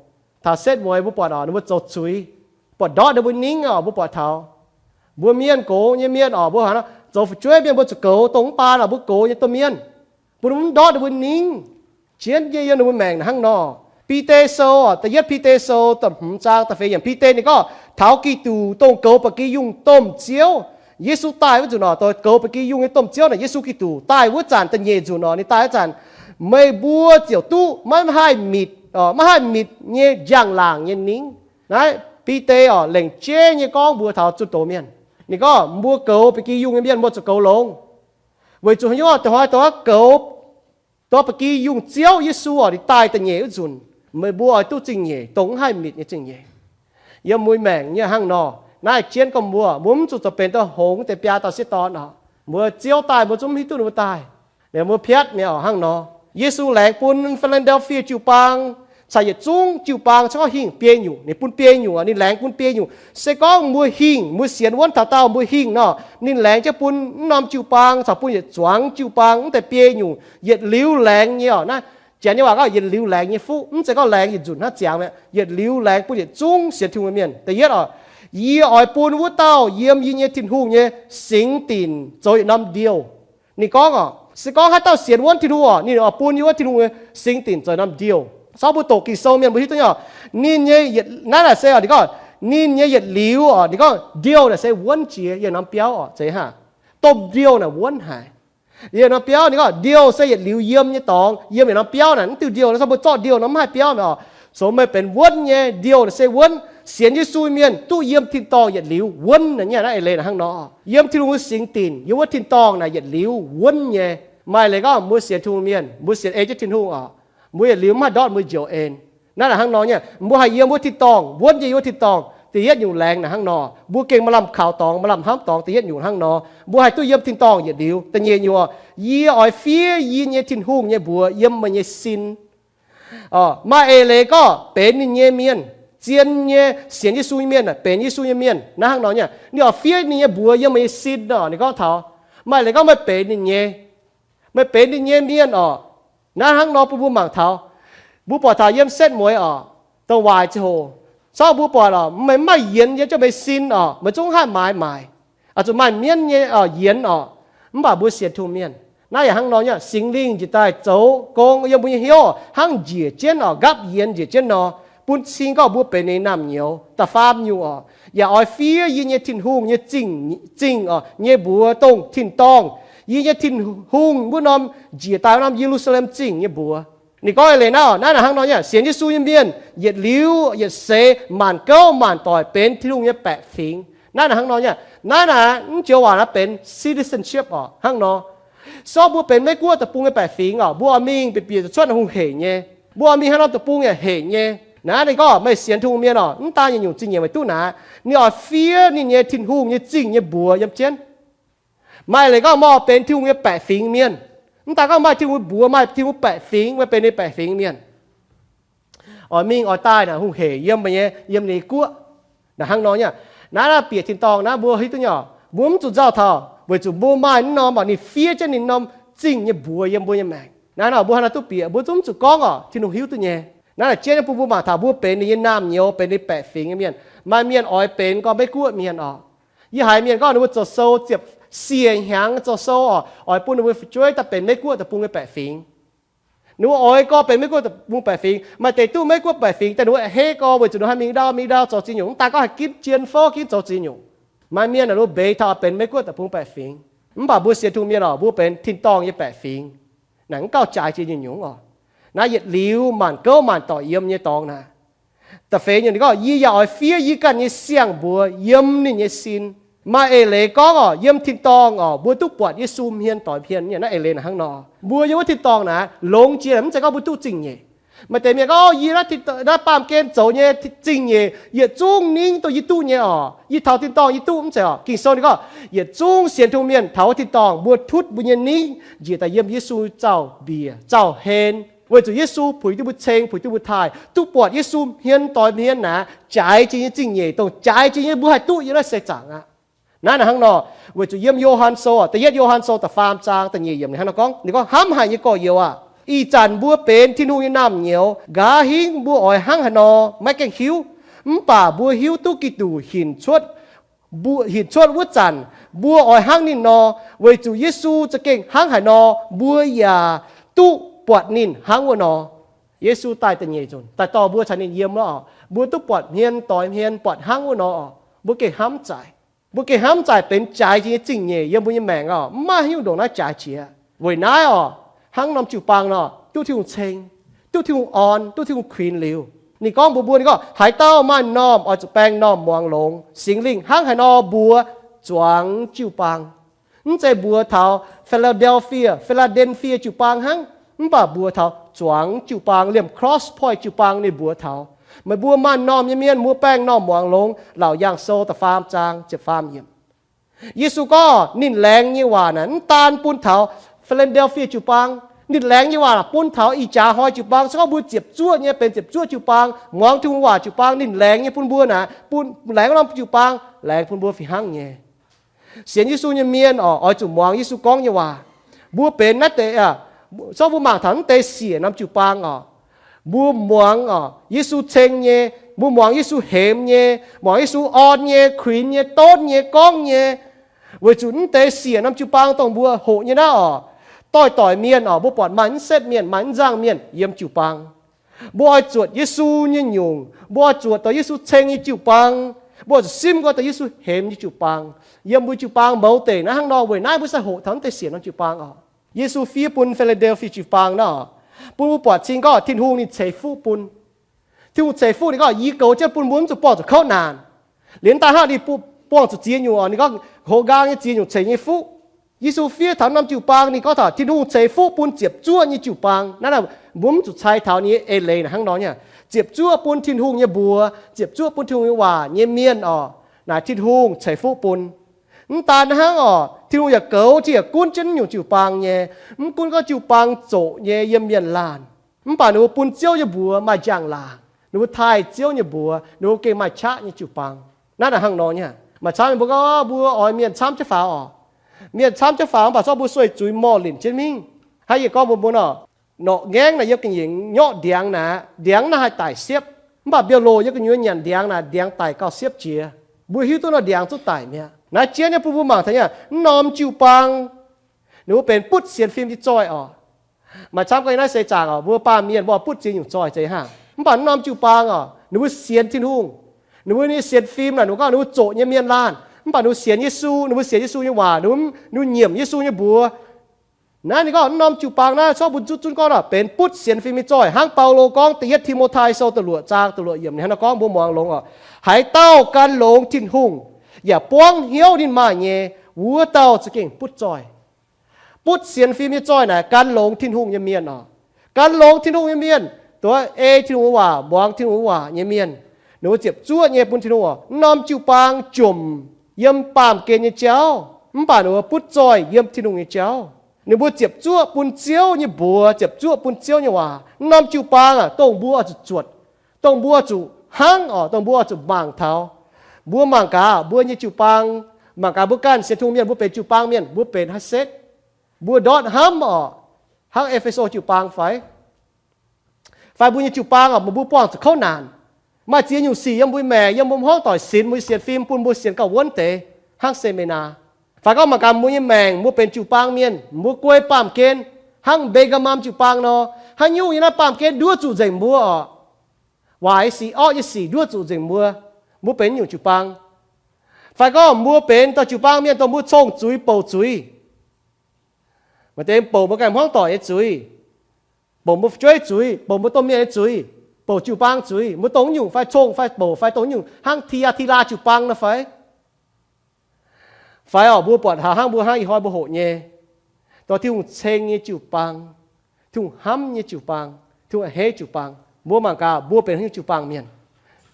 taux setv mueiz mbuo buatc oc, ninh mbuo zoux zuiz, buatc ndortv ninh mbuo ningv oc, mbuo buatc taux mbuo mienh gox nyei mienh oc, mbuo haiz zoux fu'jueiv mienh mbuo zuqc goux dongh mv baan oc, mbuo gox nyei domh mienh, bun mv ndortv ninh mbuo ningv. Jienv nyei yiem ninh mbuo maengc hnangv nor. Bide Sou oc, da'yietv Bide Sou da'hmz zaang da'feix yiemc, Bide ninh gorngv taux Giduc dongh goux ba'gi yungh domh Ziouv. Yesu daaih wuov nzunc oc, dongh goux ba'gi yungh nyei domh Ziouv naaic Yesu Giduc daaih wuov zanc da'nyeic nzunc oc, ninh daaih wuov zanc, meih mbuo ziouc duqv maiv haih mitc, maiv haih mitc nyei njang-laangc nyei ningv. Naaiv Bide oc, lengc jeiv nyei gorngv mbuox taux zunh doz mienh. Ninh gorngv mbuo goux ba'gi yungh nyei mienh mbuo zuqc goux longx. Weic zuqc haaix nyungc? Dongh hnoi dongh goux dongh ba'gi yungh Ziouv Yesu oc, ninh daaih da'nyeic wuov nzunc, meih mbuo oix duqv zingh nyeic, dongh mv haih mitc nyei zingh nyeic. Yiem mbuo maengc nyei hnangv nor. Naaiv jienv gorngv mbuo, mbuo mv zuqc zoux benx dongh hngongx deix biaa dauh sieqv dorn oc. Mbuo Ziouv daaih mbuo zungv mv hiuv duqv ninh mbuo daaih. Ninh mbuo piatv mi'aqv oc hnangv nor. Yesu laengz bun Philadelphia jiu-baang caux yietc zungv jiu-baang se gorngv hingh biei nyungc, ninh bun biei nyungc, ninh laengz bun biei nyungc. Se gorngv mbuo hingh, mbuo sienx wuonv taux daauh mbuo hingh nor, ninh laengz jienv bun mv norm jiu-baang caux bun yietc zuangx jiu-baang mv deix biei nyungc, yietc liuz laengz nyei oc. Naaiv Janx nyei waac gorngv yietc liuz laengz nyei fuqv, mv zeiz gorngv laengz yietc nzunc hnangv ziangx mi'aqv. Yietc liuz laengz bun yietc zungv sienx Tin-Hungh mienh. Da'yietv oc, yie oix bun wuov dauh yiem yie nyei Tin-Hungh nyei singx dinc zoux yietc norm ndiouh. Ninh gorngv oc, se gorngv haaix dauh sienx wuonv Tin-Hungh oc, ninh oix bun yie wuov Tin-Hungh nyei singx dinc zoux norm ndiouh. Zorqv mbuo doqc Ging-Sou mienh mbuo hiuv duqv nyei oc, ninh nyei, naaiv naaic se oc, ninh gorngv ninh nyei yietc liuz oc, ninh gorngv ndiouh naaic se wuonv jiex yiem norm biauv oc, zeiz hnangv. Domh ndiouh naaic wuonv haic. Yiem norm biauv ninh gorngv ndiouh se yietc liuz yiem nyei dorngx, yiem yietc norm biauv naaic, mv diuh ndiouh naaiv, mbuo zorqv ndiouh nor mv haih biauv mi'aqv oc. Zoux meih benx wuonv nyei, ndiouh naaic se wuonv. Sienx Yesu mienh duqv yiem tin-dorngh yietc liuz wuonv naaic, naaiv eix leiz naaic hnangv nor. Yiem Tin-Hungh singx dinc, yiem wuov tin-dorngh naaic yietc liuz wuonv nyei. Maaih leiz gorngv mbuo sienx Tin-Hungh mienh, mbuo sienx ei jienv Tin-Hungh oc, mbuo yietc liuz mv haih ndortv mbuo njoux en. Naaiv naaic hnangv nor nyei, mbuo haih yiem wuov tin-dorngh, wuonv yiem wuov tin-dorngh. Da'yietv nyungc laengz naaic hnangv nor, mbuo gengh maaih lamh kaux dorngx, maaih lamh hnamv dorngx. Da'yietv nyungc hnangv nor, mbuo haih duqv yiem tin-dorngh yietc liuz. Da'nyeic nyungc oc, yie oix fiev yie nyei Tin-Hungh nyei mbuox yiem meih nyei sin. Maaih eix leiz gorngv benx ninh nyei mienh, zien nyei sienx Yesu nyei mienh, benx Yesu nyei mienh. Naaiv hnangv nor nyei, ninh oix fiev ninh nyei mbuox yiem meih nyei sin oc. Ninh gorngv taux, maaih leiz gorngv meih benx ninh nyei, meih benx ninh nyei mienh oc. Naaiv hnangv nor bun mbuo mangc taux, mbuo buatc taux yiem setv mueiz oc, dongh waaic ziangh hoc, zorqv mbuo buatc oc, meih mv maaih yienx yiem jienv meih sin oc, meih zungv haih maaiz maaic. Oix zuqc maaih mienv nyei oc, yienx oc. Mv baac mbuo sienx Tin-Hungh mienh, naaiv yaac hnangv nor nyei, Singx Lingh njiec daaih zoux gong yiem mbuo nyei hnyouv hnangv njiec jienv oc, nqapv yienx njiec jienv nor, bun cing gorngv mbuo benx ninh nyei naamh nyouz. Da'faam nyungc oc, yaac oix fiev yie nyei Tin-Hungh nyei zingh, zingh oc, nyei mbuox dongh tin-dorngh, yie nyei Tin-Hungh wuov norm njiec daaih wuov norm Ye^lu^saa^lem Zingh nyei mbuox. Ninh gorngv eix leiz naaiv oc, naaiv naaic hnangv nor nyei, sienx Yesu nyei mienh yietc liuz yietc seix maanc gouv maanc doic benx Tin-Hungh nyei baeqc fingx. Naaiv naaic hnangv nor nyei, naaiv naaic mv joux waac naaiv benx citizenship oc, hnangv nor. Sortv mbuo benx Meiv Guoqv deic-bung nyei baeqc fingx oc, mbuo oix mingh bieqc bieqc cuotv hungh hec nyei. Mbuo oix mingh haaix norm deic-bung yaac hec nyei. Naaiv ninh gorngv meih sienx Tin-Hungh mienh oc, mv daan yietc nyungc zingh nyeic meih duqv naaic. Ninh oix fiev ninh nyei Tin-Hungh nyei zingh nyei mbuox yiem jienv. Maaih leiz gorngv meih oix benx Tin-Hungh nyei baeqc fingx mienh. Mv daan gorngv maaih Tin-Hungh mbuox, maaih Tin-Hungh baeqc fingx, meih benx ninh baeqc fingx mienh. Oix mingh oix daaih naaic hungh hec yiem meih nyei, yiem ninh nyei guoqv. Naaic hnangv nor nyei. Naaiv naaiv bieqc tin-dorngh naaiv mbuo hiuv duqv nyei oc. Mbuo mv zuqc nzauh taux, weic zuqc mbuo maaih mv norm oc, ninh fiev jienv ninh norm zingh nyei mbuox yiem mbuo nyei maengc. Naaiv nor mbuo hnangv naaiv duqv bieqc, mbuo zungv mv zuqc gorngv oc, Tin-Hungh hiuv duqv nyei. Naaiv naaic jienv bun mbuo mangc taux mbuo benx ninh nyei naamh nyouz, benx ninh baeqc fingx nyei mienh. Maaih mienh oix benx gorngv Meiv Guoqv mienh oc. Yie haiz mienh gorngv ninh mbuo zoux sou ziepc siec hnyangx zoux sou oc, oix bun ninh mbuo fu'jueiv daaih benx Meiv Guoqv deic-bung nyei baeqc fingx. Ninh mbuo oix gorngv benx Meiv Guoqv deic-bung baeqc fingx, maaih deix duqv Meiv Guoqv baeqc fingx daaih ninh mbuo a'hneiv gorngv weic zuqc ninh mbuo haih mingh ndau mingh ndau zoux ziex nyungc, mv daan gorngv haih ginv jien fouv ginv zoux ziex nyungc. Maaih mienh ninh mbuo mbeix taux benx Meiv Guoqv deic-bung baeqc fingx. Mv baac mbuo sienx Tin-Hungh mienh oc, mbuo benx tin-dorngh nyei baeqc fingx. Naaic mv gauh jaaix jiex nyungc-nyungc oc. Naaiv yietc liuz maanc gouv maanc doic yiem nyei dorngx naaic. Da'feix nyungc ninh gorngv, yie yaac oix fiev yie ganh nyei siang-mbuox yiem ninh nyei sin. Maaih eix leiz gorngv oc, yiem tin-dorngh oc, mbuo duqv buatc Yesu hmien doix hmien nyei. Naaiv eix leiz naaic hnangv nor. Mbuo yiem wuov tin-dorngh naaic longx jiex, mv zeiz gorngv mbuo duqv zingh nyeic. Maaih deix mienh gorngv, Yie naaiv baamh gen zoux nyei zingh nyeic yietc zungv ningv dongh yie duqv nyei orqc. Yie taux tin-dorngh yie duqv. Mv zeiz orqc. Ging-Sou ninh gorngv, yietc zungv sienx Tin-Hungh mienh taux wuov tin-dorngh mbuo tutv mbuo nyei ningv njiec daaih yiem Yesu zaux mbiec zaux hlen, weic zuqc Yesu puix duqv mbuo ceng, puix duqv mbuo taaih, duqv buatc Yesu hmien doix hmien naaic jaaix jienv nyei zingh nyeic, dongh jaaix jienv nyei mbuo haih duqv yiem naaiv seix zaangc aqv. Naaiv hnangv nor, weic zuqc yiem Yo^han Sou, da'yietv Yo^han Sou da'faam zaang da'nyeic yiemc ninh hnangv nor gorngv, ninh gorngv, Hnamv haic nyei gorx-youz aah, ih zanc mbuo benx Tin-Hungh nyei naamh nyouz. Nqa'haav hingv mbuo oix hnangv haaix nor maiv gaengh hiuv. Mv baac mbuo hiuv duqv Giduc hinc cuotv wuov zanc, mbuo oix hnangv ninh nor, weic zuqc Yesu za'gengh hnangv haaix nor, mbuo yaac duqv buatc ninh hnangv wuov nor. Yesu daaih da'nyeic nzunc daaih dorh mbuo caux ninh yiem lorqc. Mbuo duqv buatc hmien doix hmien, buatc hnangv wuov nor, mbuo gengh hnamv zaaic. Mbuo gengh hnamv zaaic benx jaaix jienv nyei zingh nyeic yiem mbuo nyei maengc orqc. Mv maaih haaix nyungc ndongc naaiv jaaix jiex. Weic naaiv orqc, hnangv norm jiu-baang nor, duqv Tin-Hungh ceng, duqv Tin-Hungh orn, duqv Tin-Hungh kuinx liuz, ninh gorngv mbuox mbuo, ninh gorngv, Haaix dauh maaih m'normh oix zuqc baeng m'normh muangx longx Singx Lingh, hnangv haaix nor mbuox zuangx jiu-baang. Mv zeiz mbuox taux Philadelphia, Philadelphia jiu-baang hnangv, mv baac mbuox taux zuangx jiu-baang, liemh Cross Point jiu-baang ninh mbuox taux, Meih mbuo maaih m'normh nyei mienh, mbuo baeng m'normh muangx longx Laauc Yaangh Sou da'faam zaang ziepc faam yiemc. Yesu gorngv ninh laengz nyei waac naaic mv daan bun taux Philadelphia jiu-baang. Ninh laengz nyei waac bun taux ih jaax hnoi jiu-baang. Se gorngv mbuo ziepc zuoqv nyei, benx ziepc zuoqv jiu-baang, muangx Tin-Hungh waac jiu-baang, ninh laengz nyei bun mbuo naaic, bun laengz norm jiu-baang, laengz bun mbuo fih hnangv nyei. Sienx Yesu nyei mienh orqc, oix zuqc muangx Yesu gorngv nyei waac. Mbuo benx naaiv deix, se gorngv mbuo mangc taux naaiv deix siec norm jiu-baang orqc, mbuo muangx orqc, Yesu ceng nyei, mbuo muangx Yesu hemx nyei, muangx Yesu orn nyei, kuinx nyei, donv nyei, gorngv nyei. Weic zuqc naaiv deix siec norm jiu-baang dongh mbuo hoqc nyei naaiv orqc, doix-doix mienh orqc, mbuo buatc maaih mv setv mienh, maaih mv nzangh mienh yiem jiu-baang. Mbuo oix zuotc Yesu nyei nyungc, mbuo oix zuotc dongh Yesu ceng nyei jiu-baang, mbuo oix zuqc simv nqoi dongh Yesu hemx nyei jiu-baang. Yiem mbuo jiu-baang mouz deic naaiv hnangv nor, weic naaiv mbuo sai hoqc taux naaiv deix siec norm jiu-baang orqc. Yesu fiev bun Philadelphia jiu-baang naaiv orqc, bun mbuo buatc cing gorngv Tin-Hungh ninh ceix fuqv bun. Tin-Hungh ceix fuqv ninh gorngv, Yie goux jienv bun mbuo mv zuqc buangh zuqc kouv naanc. Liemh daaih hnangv ninh buangh zuqc ziex nyungc orqc, ninh gorngv, Hlo nqaang nyei ziex nyungc ceix nyei fuqv. Yesu fiev taux norm jiu-baang, ninh gorngv taux Tin-Hungh ceix fuqv bun ziepc zuoqv nyei jiu-baang. Naaiv mbuo mv zuqc cai taux ninh nyei eix leiz naaic hnangv nor nyei. Ziepc zuoqv bun Tin-Hungh nyei mbuox, ziepc zuoqv bun Tin-Hungh nyei waac nyei mienh orqc, naaic Tin-Hungh ceix fuqv bun. Mv daan hnangv orqc, Tin-Hungh yaac goux, Tin yaac gunv jienv nyungc jiu-baang nyei. Mv gunv gorngv jiu-baang zoqc nyei yiem mienh laanh, mv baac ninh mbuo bun Ziouv nyei mbuox maaih njang-laangc. Ninh mbuo taaih Ziouv nyei mbuox, ninh mbuo gengh maaih qaqv nyei jiu-baang. Naaiv naaic hnangv nor nyei. Maaih camv mienh mbuo gorngv mbuo oix mienh camv jienv faaux orqc. Mienh camv jienv faaux mv baac zorqv mbuo sueih zuiz morh linc jienv mingh. Hnangv yie gorngv mbuox mbuo nor, norqc ngaengv naaic yiem ga'nyiec nyorqv ndiangx naaic, ndiangx naaiv haih daic siepv. Mv baac mbiauh loc yiem gu'nyuoz nyanc ndiangx naaic, ndiangx daic gauh siepv jiex. Mbuo hiuv duqv nor ndiangx zungv daic mi'aqv. Naaiv jienv nyei bun mbuo mangc taux nyei, mv norm jiu-baang ninh mbuo benx butv sienx fim nyei zoih orqc. Maaih camv gorngv yiem naaiv seix zaangc orqc, mbuo baamh mienh mbuo butv ziex nyungc zoih zeiz hnangv. Mv baac mv norm jiu-baang orqc, ninh mbuo sienx Tin-Hungh. Ninh mbuo nyei sienx fim naaic, ninh mbuo gorngv ninh mbuo zoqc nyei mienh laanh, mv baac ninh mbuo sienx Yesu, ninh mbuo sienx Yesu nyei waac, ninh mbuo, ninh mbuo nyiemc Yesu nyei mbuox. Naaiv ninh gorngv mv norm jiu-baang naaiv, zorqv mbuo zunv zunv gorngv naaic benx butv sienx fim nyei zoih, hnangv Baulo gorngv da'yietv Ti^mo^tai Sou da'luoqc zaang da'luoqc yiemc ninh hnangv nor gorngv, mbuo muangx longx orqc. Haaix dauh gan longx Tin-Hungh yaac buangv hnyouv ninh maaih nyei, wuov dauh za'gengh butv zoih. Butv sienx fim nyei zoih naaic gan longx Tin-Hungh nyei mienh orqc. Gan longx Tin-Hungh nyei mienh, dongh ei Tin-Hungh waac, muangx Tin-Hungh waac nyei mienh, ninh mbuo ziepc zuoqv nyei bun Tin-Hungh orqc. Mv norm jiu-baang jomc yiem baamh gen nyei jauv, mv baac ninh mbuo butv zoih yiem Tin-Hungh nyei jauv. Ninh mbuo ziepc zuoqv bun Ziouv nyei mbuox, ziepc zuoqv bun Ziouv nyei waac. Mv norm jiu-baang aah, dongh mbuo oix zuqc zuotc, dongh mbuo zuqc hnangv orqc, dongh mbuo oix zuqc mangc taux. Mbuo mangc gaax mbuo nyei jiu-baang, mangc gaax mbuo ganh sienx Tin-Hungh mienh, mbuo benx jiu-baang mienh, mbuo benx haaix setv? Mbuo ndortv hnamv orqc, hnangv E^fe^so jiu-baang fai? Fai mbuo nyei jiu-baang orqc, mbuo buangh zuqc kouv naanc, maaih ziex nyungc sic yiem mbuo maengc, yiem mbuo hmuangv doic sinx, mbuo sienx fim bun mbuo sienx gauh wuonv deix, hnangv seminar. Fai gorngv mangc gaax mbuo nyei maengc, mbuo benx jiu-baang mienh, mbuo guei baamh gen, hnangv Mbengx^gaa^mam jiu-baang nor, haaix nyungc yiem naaiv baamh gen nduov zuqc nzengc mbuo orqc. Waaic sic, orqv nyei sic nduov zuqc nzengc mbuo. Mbuo benx nyungc jiu-baang. Fai gorngv mbuo benx dauh jiu-baang mienh dongh mbuo cong-zuiz bouc zuiz, maaih deix bouc mbuo ganh hmuangv doic nyei zuiz, bouc mbuo fu'jueiv zuiz, bouc mbuo domh mienh nyei zuiz, bouc jiu-baang zuiz, mbuo dongh nyungc fai cong fai bouc fai dongh nyungc hnangv Ti^yaa^ti^laa jiu-baang nor fai? Fai orqc, mbuo buatc taux hnangv mbuo hnangv ih hnoi mbuo hoqc nyei, dongh Tin-Hungh ceng nyei jiu-baang, Tin-Hungh hnamv nyei jiu-baang, Duqv a'hneiv jiu-baang. Mbuo mangc gaax, mbuo benx haaix nyungc jiu-baang mienh.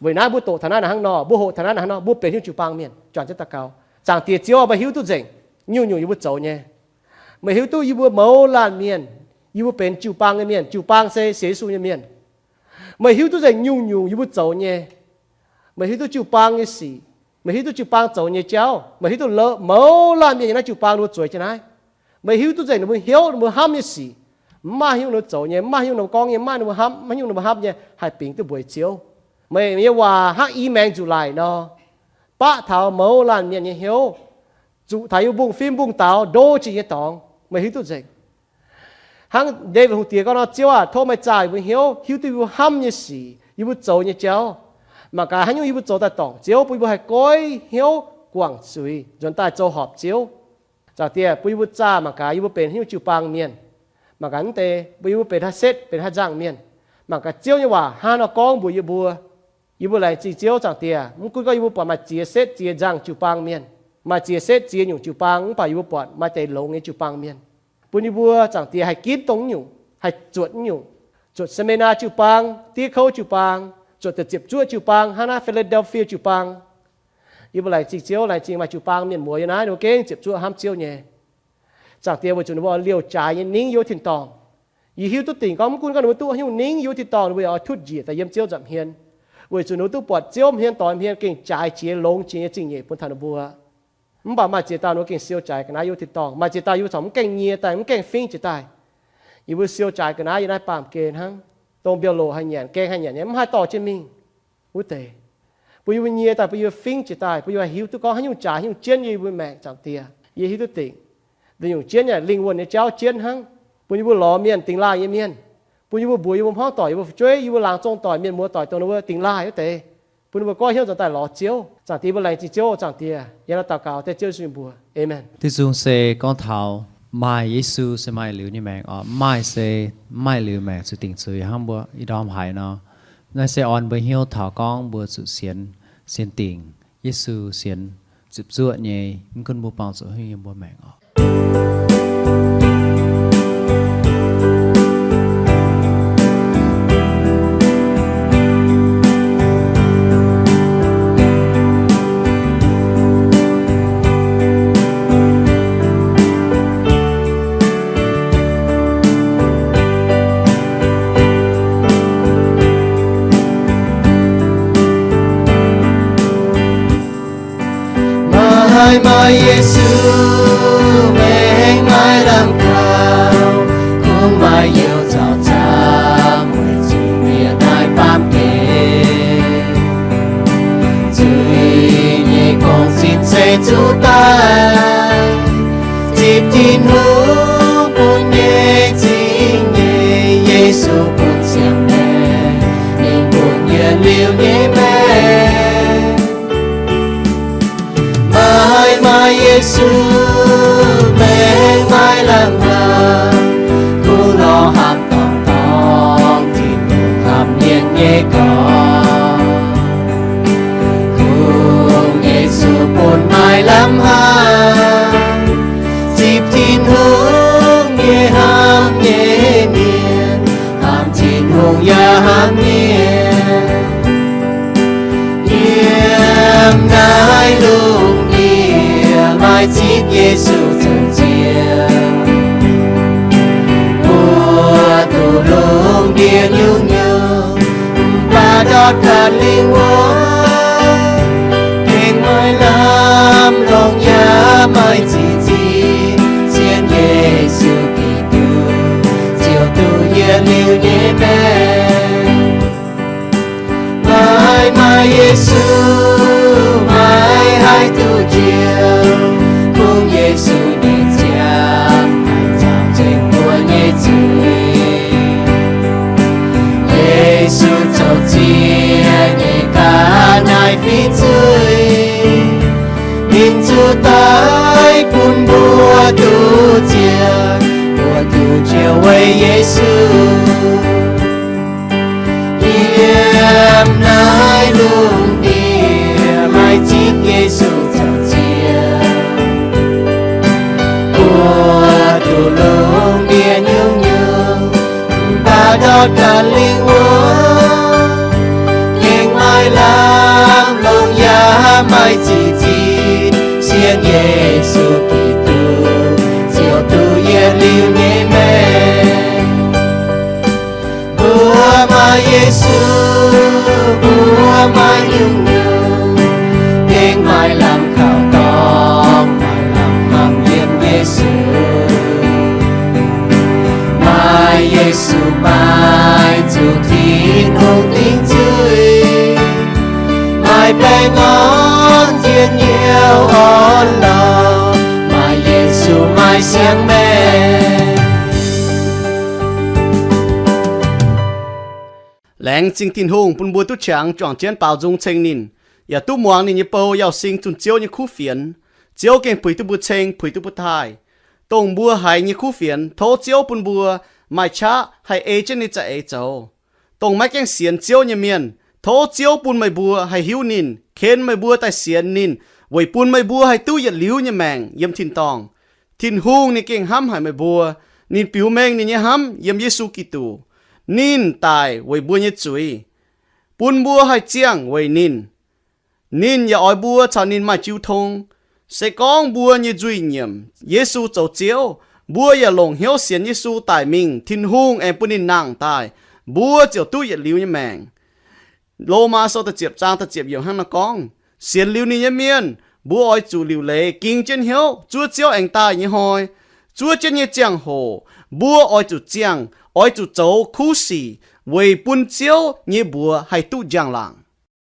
Weic naaiv mbuo doqc taux naaiv hnangv nor, mbuo hoqc taux naaiv hnangv nor, mbuo benx haaix nyungc jiu-baang mienh. Juangc jienv daux gaux. Zaangc Diex Ziouv, meih hiuv duqv nzengc nyungc-nyungc yie mbuo zoux nyei. Meih hiuv duqv yie mbuo mouz laanh mienh, yie mbuo benx jiu-baang nyei mienh. Jiu-baang se sienx Yesu nyei mienh. Meih hiuv duqv nzengc nyungc-nyungc yie mbuo zoux nyei. Meih hiuv duqv jiu-baang nyei sic. Meih hiuv duqv jiu-baang zoux nyei jauv. Meih hiuv duqv mouz laanh mienh yiem naaiv jiu-baang ninh mbuo zueiz jienv naaiv. Meih hiuv duqv nzengc ninh mbuo hnyouv, ninh mbuo hnamv nyei sic. Mv maaih haaix nyungc ninh mbuo zoux nyei, mv maaih haaix nyungc ninh mbuo gorngv nyei, mv maaih ninh mbuo hnamv, mv maaih haaix nyungc ninh mbuo hnamv nyei haih bingx duqv mbuox Ziouv. Meih nyei waac hnangv i maengx nzuqc laic nor, baqv taux mouz laanh mienh nyei hnyouv, zuqc taux yie mbuo mbungv-fim mbungv-daaux ndo jiex nyei dorngx, meih hiuv duqv nzengc. Hnangv Ndaawitv Hungh Diex gorngv nor, Ziouv aac, tov meih zaah yie mbuo hnyouv, hiuv duqv yie mbuo hnamv nyei sic, yie mbuo zoux nyei jauv. Mangc gaax haaix nyungc yie mbuo zoux daaih dorngc Ziouv, bun yie mbuo haih goiv hnyouv guangc zuiz nzuonx daaih zoux horpc Ziouv. Zaangc Diex, bun yie mbuo zaah mangc gaax yie mbuo benx haaix nyungc jiu-baang mienh. Mangc gaax mv deix, bun yie mbuo benx haaix setv, benx haaix nzangc mienh. Mangc gaax Ziouv nyei waac hnangv haaix nor gorngv mbuox yie mbuo. Yie mbuo laengz zingh Ziouv, Zaangc Diex, mv gunv gorngv yie mbuo buatc maaih ziex setv ziex nzangc jiu-baang mienh, maaih ziex setv ziex nyungc jiu-baang, mv baac yie mbuo buatc maaih deix longx nyei jiu-baang mienh. Bun yie mbuo, Zaangc Diex, haih ginv dongh nyungc, haih zuotc nyungc, zuotc Same^naa jiu-baang, diev kouv jiu-baang, zuotc deix ziepc zuoqv jiu-baang, hnangv naaiv Philadelphia jiu-baang. Yie mbuo laengz zingh Ziouv, laengz zingh maaih jiu-baang mienh muoz yiem naaiv, ninh mbuo gengh ziepc zuoqv hnamv Ziouv nyei. Zaangc Diex, weic zuqc ninh mbuo liouh jaaix nyei ningv yie mbuo tin-dorngh. Yie hiuv duqv dingc gorngv mv gunv gorngv ninh mbuo duqv haaix nyungc ningv yie mbuo tin-dorngh, ninh mbuo yaac oix tutv njiec daaih yiem Ziouv nza'hmien, weic zuqc ninh mbuo duqv buatc Ziouv hmien doix hmien gengh jaaix jiex longx jiex nyei zingh nyeic bun taux ninh mbuo. Mv baac maaih ziex dauh ninh mbuo gengh siou jaaix ga'naaiv yie mbuo tin-dorngh, maaih ziex dauh yie mbuo corc mv gaengh nyie daaih, mv gaengh fingv jiex daaih. Yie mbuo siou jaaix ga'naaiv yiem naaiv baamh gen hnangv, dongh mbiauh loc haih nyanc, gaeng haih nyanc nyei, mv haih dorh jienv mingh wuov deix. Bun yie mbuo nyie daaih, bun yie mbuo fingv jiex daaih, bun yie mbuo hiuv duqv gorngv haaix nyungc jaaix, haaix nyungc jienv yie mbuo maengc, Zaangc Diex. Yie hiuv duqv dingc, dongh nyungc jienv nyei lingh wuonh nyei jauv jienv hnangv. Bun yie mbuo lorz mienh, dingx laaih nyei mienh. Bun yie mbuo mbuox yie mbuo hmuangv doic, yie mbuo fu'jueiv, yie mbuo laangz zong doic, mienh muoz doic, dongh ninh mbuo dingx laaih wuov deix, bun ninh mbuo goiv hnyouv nzuonx daaih lorz Ziouv. Zaangc Diex, yie mbuo laengz zingh Ziouv, Zaangc Diex. Yie hnangv naaiv daux gaux dengv Ziouv Yesu nyei mbuox. Aamen. Tin-Hungh se gorngv taux maaih Yesu se maaih liuz nyei maengc oc. Mv maaih se mv maaih liuz maengc, zuqc dingc zuiz hnangv mbuo ih ndorm haiz nor. Naaiv se orn mbuo hnyouv taux gorngv mbuo zuqc sienx, sienx dingc Yesu, sienx ziepc zuoqv nyei, mv gunv mbuo buangh zuqc haaix nyungc yiem mbuo maengc oc. Maaih, maaih Yesu, maengx maaih lamh kaux, kungx maaih youz caux camv, weic zuqc mienh naaiv baamh gen zuiz nyei gong-zinh se zuqc daaih, zipv Tin-Hungh bun nyei zingh nyeic. Yesu bun siang-maengc, ninh bun yietc liuz nyei maengc. Maaih, maaih Yesu, maengx maaih lamh hnangv, kungx lorz hapv dorngx, Tin-Hungh hapv mienh nyei gorx. Kungx Yesu bun maaih lamh hnangv, zipv Tin-Hungh nyei hnamv nyei mienh, hnamv Tin-Hungh yaac hnamv mienh. Yiem naaiv lungh ndiev maaih zipv Yesu zoux Ziouv, mbuo duqv lungh ndiev nyungc-nyungc, mv baac ndortv ganh lingh wuonh, gengh maaih lamh longx yaac maaih zingh zinh, sienx Yesu Giduc ziouc duqv yietc liuz nyei maengc. Maaih, maaih Yesu, maiv haih duqv njoux, kungx Yesu nyei nziaamv haih nzaaux nzengc mbuo nyei zuiz. Yesu zoux ziex nyei ga'naaiv fih zuiz, ninh zuqc daiv bun mbuo duqv ziex, mbuo duqv njoux weic Yesu. Yiem naaiv lungh ndiev maaih zipv Yesu zoux Ziouv, mbuo duqv lungh ndiev nyungc-nyungc, mv baac ndortv ganh Lingh wuov gengh maaih lamh longc yaac maaih ziqc zinh, sienx Yesu Giduc ziouc duqv yietc liuz nyei maengc. Mbuo maaih Yesu, mbuo maaih nyungc-nyungc, gengh maaih lamh kaux dorngx, maaih lamh hnamv yiem Yesu. Maaih Yesu maaih zuqc Tin-Hungh dingc zuiz, maaih baengh orn njien-youh orn-lorqc, maaih Yesu maaih siang-maengc. Laengz zingh Tin-Hungh bun mbuo duqv qangx juangc jienv baaux nzung ceng ninh, yaac duqv muangx ninh nyei bou yauh sing zunh Ziouv nyei kuv fienx. Ziouv gengh puix duqv mbuo ceng, puix duqv mbuo taaih. Dongh mbuo haiz nyei kuv fienx, tov Ziouv bun mbuo maaih qaqv haih ei jienv ninh za'eix zoux. Dongh maiv gaengh sienx Ziouv nyei mienh, tov Ziouv bun meih mbuo haih hiuv ninh, ken meih mbuo daaih sienx ninh, weic bun meih mbuo haih duqv yietc liuz nyei maengc yiem tin-dorngh. Tin-Hungh ninh gengh hnamv haic meih mbuo. Ninh biux mengh ninh nyei hnamv yiem Yesu Giduc. Ninh daic weic mbuo nyei zuiz, bun mbuo haih ziangh weic ninh. Ninh yaac oix mbuo caux ninh maaih jiu tong. Se gorngv mbuo nyei nzuih nyiemc Yesu zoux Ziouv, mbuo yaac longc hnyouv sienx Yesu daic mingh, Tin-Hungh aengx bun ninh nangh daaih, mbuo ziouc duqv yietc liuz nyei maengc. Lomaa Sou da'ziepc zaang da'ziepc yiemc hnangv naaiv gorngv, sienx liuz ninh nyei mienh, mbuo oix zuqc liuc leiz ging jienv hnyouv zuov Ziouv aengx daaih nyei hnoi. Zuov jienv nyei ziangh hoc mbuo oix zuqc ziangh, oix zuqc zoux kuv sic weic bun Ziouv nyei mbuox haih duqv njang-laangc.